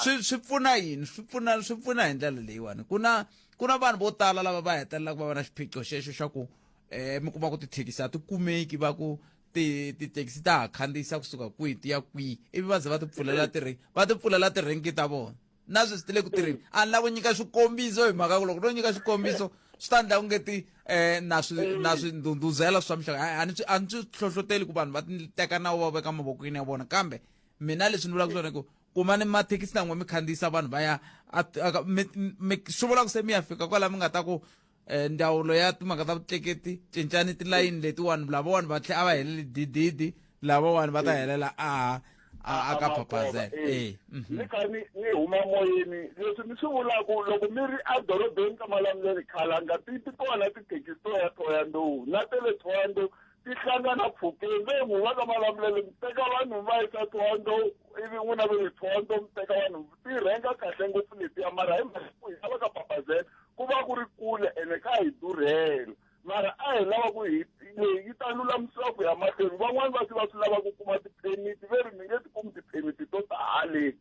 swi swi pfuna yini swi pfuna swi pfuna hi ndlela leyiwani ku na ku na vanhu vo tala lava va hetelelaka va va na xiphiqo xexo xa ku um mi kuma ku tithekisi a ti kumeki va ku ti tithekisi ta ha khandziyisa kusuka kwihi ti ya kwihi ivi va ze va ti pfulela ti va ti pfulela tirenki ta vona na sweswi ti le ku tirheni a ni lava ku nyika xikombiso hi mhaka ku loko no nyika xikombiso swi ta endla ku nge ti um na swi na swi ndhundhuzela swa mixaka a ni swi a ni swi hlohloteli ku vanhu va ti teka nawu va veka mavokweni ya vona kambe mina leswi ni vulaka swona ku kuma ni mathekisi na n'we mi khandziyisa vanhu va ya swi vula ku se mi ya fika kwala mi nga ta ku eh, ndzawulo ya timhaka ta vutleketi cincani tilayini letiwani lavawani va tlhe a va heleli dididi lavawani va ta helela a a ka phaphazela eh ni kha ni ni huma moyeni leswi ni swi vulaka loko mi ri edorobeni ka Malamulele khalanga ti ti kona tithekisi to ya Thohoyandou na ta le Thohoyandou ti hlangana phukeni ve n'wi va ka Malamulele mi teka vanhu mi va yisa Thohoyandou ivi n'wina ve le Thohoyandou mi teka vanhu ti rhenga kahle ngopfu letiya mara hi mhaka ku hina va ka Papazela ku va ku ri kule ene ka hi durhela mara a hi lava ku hi leyi yi ta lulamisiwa ku ya mahlweni van'wani va swi va swi lava ku kuma tiphemiti ve ri mi nge ti kumi tiphemiti to ta haleni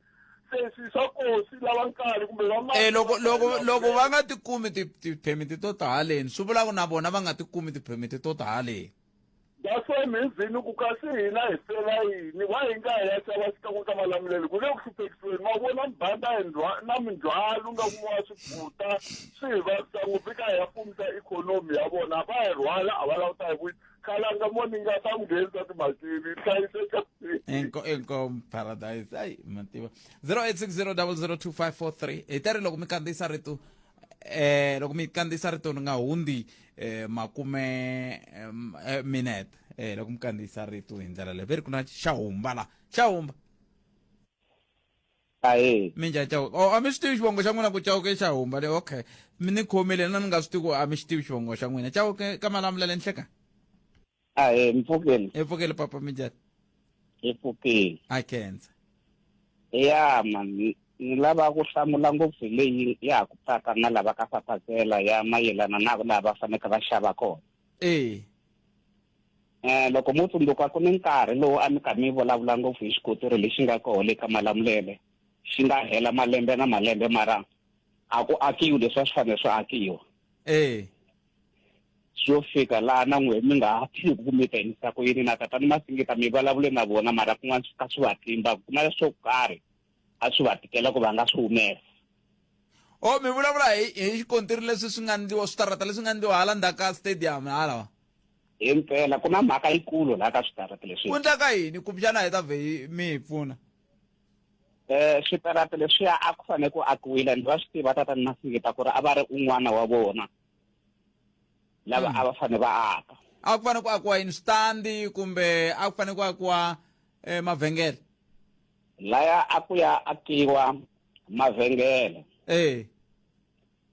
se swi swa koho swi lava nkarhi kumbe va e loko loko loko va nga ti kumi tiphemiti to ta haleni swi vula ku na vona va nga ti kumi tiphemiti to ta haleni That's why mhizini ku kasi hina hi fela yini wa hi nga ya xava xikan'we ka Malamulele ku le ku hluphekisiweni ma vona mibanda na mindzhwalo nga kumiwa swiputa swi hi vavisa ngopfu ka hi ya fumisa ikhonomi ya vona va hi rhwala a va lava ta hi vuyisa khalanga mo ni nga ta ku nghenisa timhakeni hlayiseka inkomu paradise ayi mativa 0860002543 hi ta ri loko mi kandziyisa rito eh loko mi kandziyisa rito ni nga hundzi eh makume eh, minete eh loko mi kandziyisa rito hi ndlela leyi ve ri ku na xa humba la xa humba ahe minjhani chauke oh a mi swi tivi xivongo xa n'wina ku chauke xa humba le okay mi ni khomile na ni nga swi tivi ku a mi xi tivi xivongo xa n'wina chauke ka malamulele nhleka ahe mpfukeni mpfukeni papa minjhani Hi pfukile. A khensa. Ya man, ni lava ku hlamula ngopfu hi leyi ya ha ku pfaka na lava ka fafazela ya mayelana na laha va faneke va xava kona. E. Eh loko mo tsundzuka ku ni nkarhi lowu a mi karhi mi vulavula ngopfu hi xikotiri lexi nga koho le ka Malamulele xi nga hela malembe na malembe mara a ku akiwi leswi a swi fanele swi akiwa. E. Swi yo fika laha na n'wehe mi nga ha tivi ku mi ta endlisa ku yini na tatana Masingita mi vulavule na vona mara kun'wana swi ka swi va tlimba ku na swo karhi a swi va tikela ku va nga swi humesa. O mi vulavula hi hi xikontiri leswi swi nga ndliwa switarata leswi nga ndliwa hala ndzhaku ka stadium hala. Himpela ku na mhaka yikulu laha ka switarata leswi. Ku endleka yini kumbexana hi ta vhe hi mi hi pfuna? Eh switarata leswiya a ku fanele ku akiwile and va swi tiva tatana Masingita ku ri a va ri un'wana wa vona lava a va fanele va aka. A ku fanele ku akiwa yini switandi kumbe a ku fanele ku akiwa eh, mavhengele? Laya a ku ya akiwa mavhengele. Eh.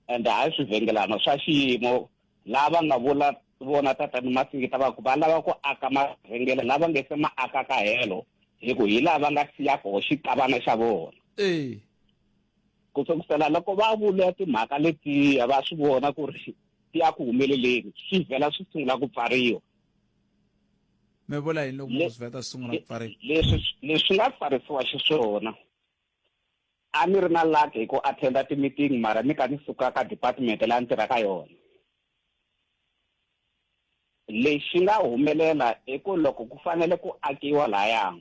And hayi swivhengelana swa xiyimo lava nga vula vona tatana Masingita va ku va lava ku aka mavhengele lava nge se ma akaka helo hi ku hi laha va nga siya koho xiqavana xa vona. Eh. Ku sukusela loko va vule timhaka letiya va swi vona ku ri ti ya ku humeleleni swi vhela swi sungula ku pfariwa. Mi vula yini loko swi vheta swi sungula ku pfariwa? Leswi leswi nga pfarisiwa xiswona a ni ri na luck hi ku attenda ti-meeting mara ni ka ni suka ka department leyi a ni tirha ka yona. Lexi nga humelela i ku loko ku fanele ku akiwa laya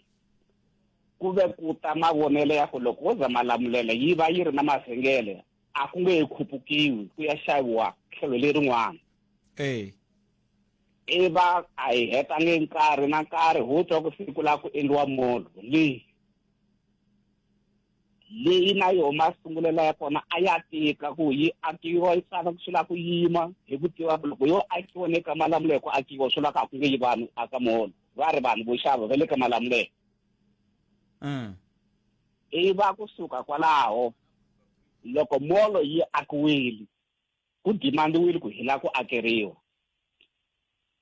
ku ve ku ta mavonelo ya ku loko wo za Malamulele yi va yi ri na mavhengele a ku nge he khupukiwi ku ya xaviwa tlhelo lerin'wana. E. I va a hi hetangi nkarhi na nkarhi ho twa ku siku la ku endliwa molo leyi leyi na yona masungulelo ya kona a ya tika ku yi akiwa yi tsaka ku swi lava ku yima hi ku tiva ku loko yo akiwa ne ka Malamulele ku akiwa swi lava ku a ku nge yi vanhu aka molo va ri vanhu vo xava va le ka Malamulele. I va kusuka kwalaho loko molo yi akiwile ku demandiwile ku hi lava ku akeriwa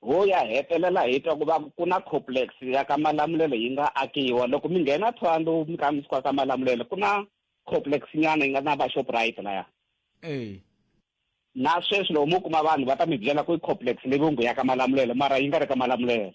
ho ya hetelela hi twa ku va ku na complex ya ka Malamulele yi nga akiwa loko mi nghena Thohoyandou mi ka mi suka ka Malamulele ku na complex nyana yi nga na va Shoprite laya. E. Na sweswi loko mo kuma vanhu va ta mi byela ku i complex leyi vo ngo ya ka Malamulele mara yi nga ri ka Malamulele.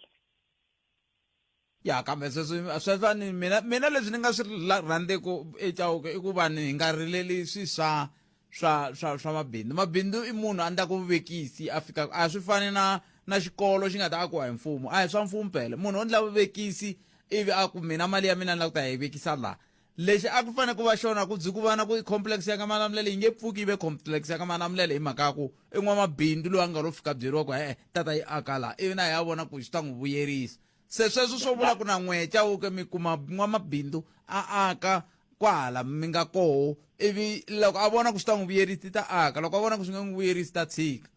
Ya kambe sweswi sweswo a ni mina mina leswi ni nga swi rhandziku eChauke i ku vanhu hi nga rileli swi swa swa swa swa mabindzu. Mabindzu i munhu a endlaka vuvekisi a fika a swi fani na na xikolo xi nga ta akiwa hi mfumo a hi swa mfumo phela munhu o endla vuvekisi ivi a ku mina mali ya mina ni lava ku ta yi vekisa laha. Lexi a ku fanele ku va xona ku byi ku va na ku complex ya ka Malamulele yi nge pfuki yi ve complex ya ka Malamulele hi mhaka ya ku i n'wamabindzu loyi a nga lo fika byeriwa ku e-e tata yi aka laha ivi na ya vona ku swi ta n'wi vuyerisa. Se sweswo swo vula ku na n'wehe Chauke mi kuma n'wamabindzu a aka kwahala mi nga koho ivi loko a vona ku swi ta n'wi vuyerisa i ta aka loko a vona ku swi nge n'wi vuyerisi ta tshika.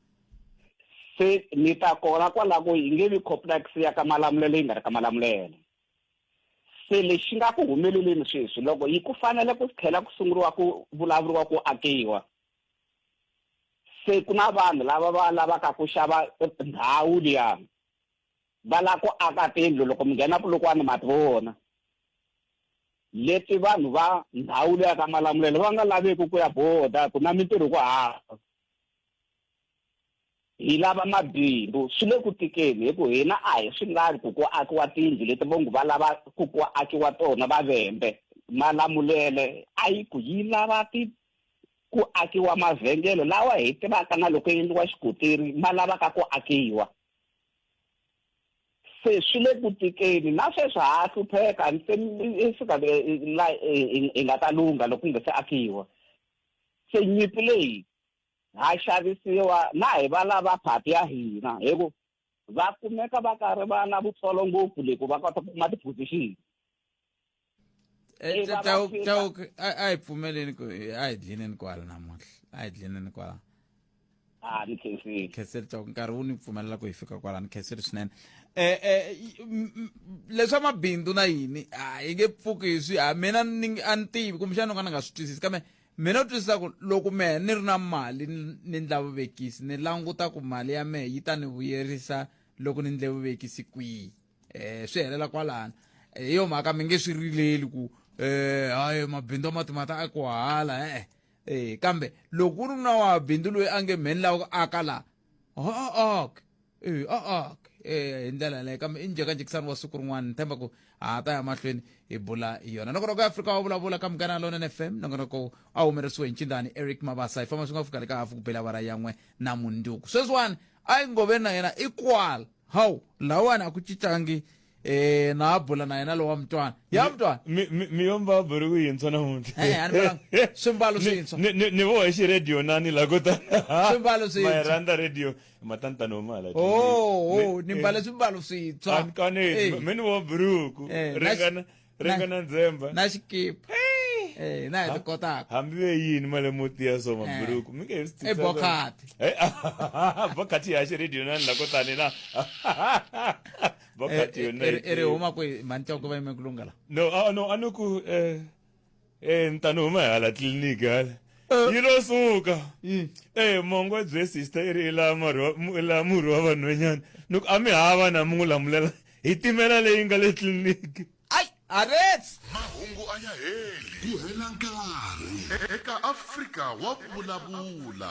Se ni ta kona kwala ku yi nge vi complex ya ka Malamulele yi nga ri ka Malamulele. Se lexi nga ku humeleleni sweswi loko yi ku fanele ku tlhela ku sunguriwa ku vulavuriwa ku akiwa se ku na vanhu lava va lavaka ku xava ndhawu liya va lava ku aka tiyindlu loko mi nghena Polokwane ma ti vona leti vanhu va ndhawu liya ka Malamulele va nga laveki ku ya boda ku na mintirho ku hava. Hi lava mabindzu swi le ku tikeni hi ku hina a hi swi lavi ku ku akiwa tiyindlu leti vo ngo va lava ku ku akiwa tona va Vhembe. Malamulele a yi ku yi lava ti ku akiwa mavhengele lawa hi tivaka na loko endliwa xikotiri ma lavaka ku akiwa. Se swi le ku tikeni na sweswi ha hlupheka se i fika la hi nga ta lungha loko ku nga se akiwa. Se nyimpi leyi ha xavisiwa na hi va lava phati ya hina hi ku va kumeka va karhi va na vutsolo ngopfu le ku va kota ku kuma ti-position. Eh, Chauke a hi pfumeleni ku a hi dlineni kwala namuntlha a hi dlineni kwala. A ni khensile. Khensile Chauke nkarhi wu ni pfumelela ku hi fika kwala ni khensile swinene. Eh eh leswa mabindzu na yini a yi nge pfuki hi swi a mina ni a ni tivi kumbexana no ka ni nga swi twisisi kambe mina u twisisa ku loko mehe ni ri na mali ni ndla vuvekisi ni languta ku mali ya mehe yi ta ni vuyerisa loko ni ndle vuvekisi kwihi eh swi helela kwalano. Hi yo mhaka mi nge swi rileli ku um hayi mabindzu ma timata a ku hala e-e e kambe loko ku ri na wa bindzu loyi a nge mheni lava ku aka laha a ake e a ake e hi ndlela yaleyo kambe i njhekanjhekisano wa siku rin'wana ni tshemba ku ha ta ya mahlweni hi bula hi yona nongonoko ya afrika wa vulavula ka munghana lonene fm nongonoko a humelerisiwe hi ncindani eric mabasa hi famba swi nga fika le ka hafu ku bela awara yan'we na munduku sweswiwani a yi ngoveni na yena i kwala hawu lawani a ku cincangi eh na bula na yena lowa mntwana ya mntwana mi mi mi yomba buruku yintshwa namuntlha Eh, a ni vulanga. Swimbalo swintshwa. Ni- ni ni vohe xiradio nani la kutani Swimbalo swintshwa. Ma yi rhandza radio matantano mala oh oh ni mbale swimbalo swintshwa a ni kaneti Eh. mi ni voha buruku Eh, na ringana ringana ndzemba na xikipa eh na hi ti kotaka hambi ve yini male mo tiya so maburuku mi nge swi Eh, bokati. Eh, bokati ya xiradio nani la kutani na bokati yona i ri huma kwihi mhani Chauke va yime ku lungha la no a no a ni ku eh eh ni ta ni huma hi hala tliliniki hala yi lo suka eh mongo bye sister i ri i lava murhi wa i lava murhi wa vanhwanyana ni ku a mi hava na mi n'wi lamulela hi timela leyi nga le tliliniki ai arets mahungu a ya heli ku hela nkarhi eka afrika wa vulavula.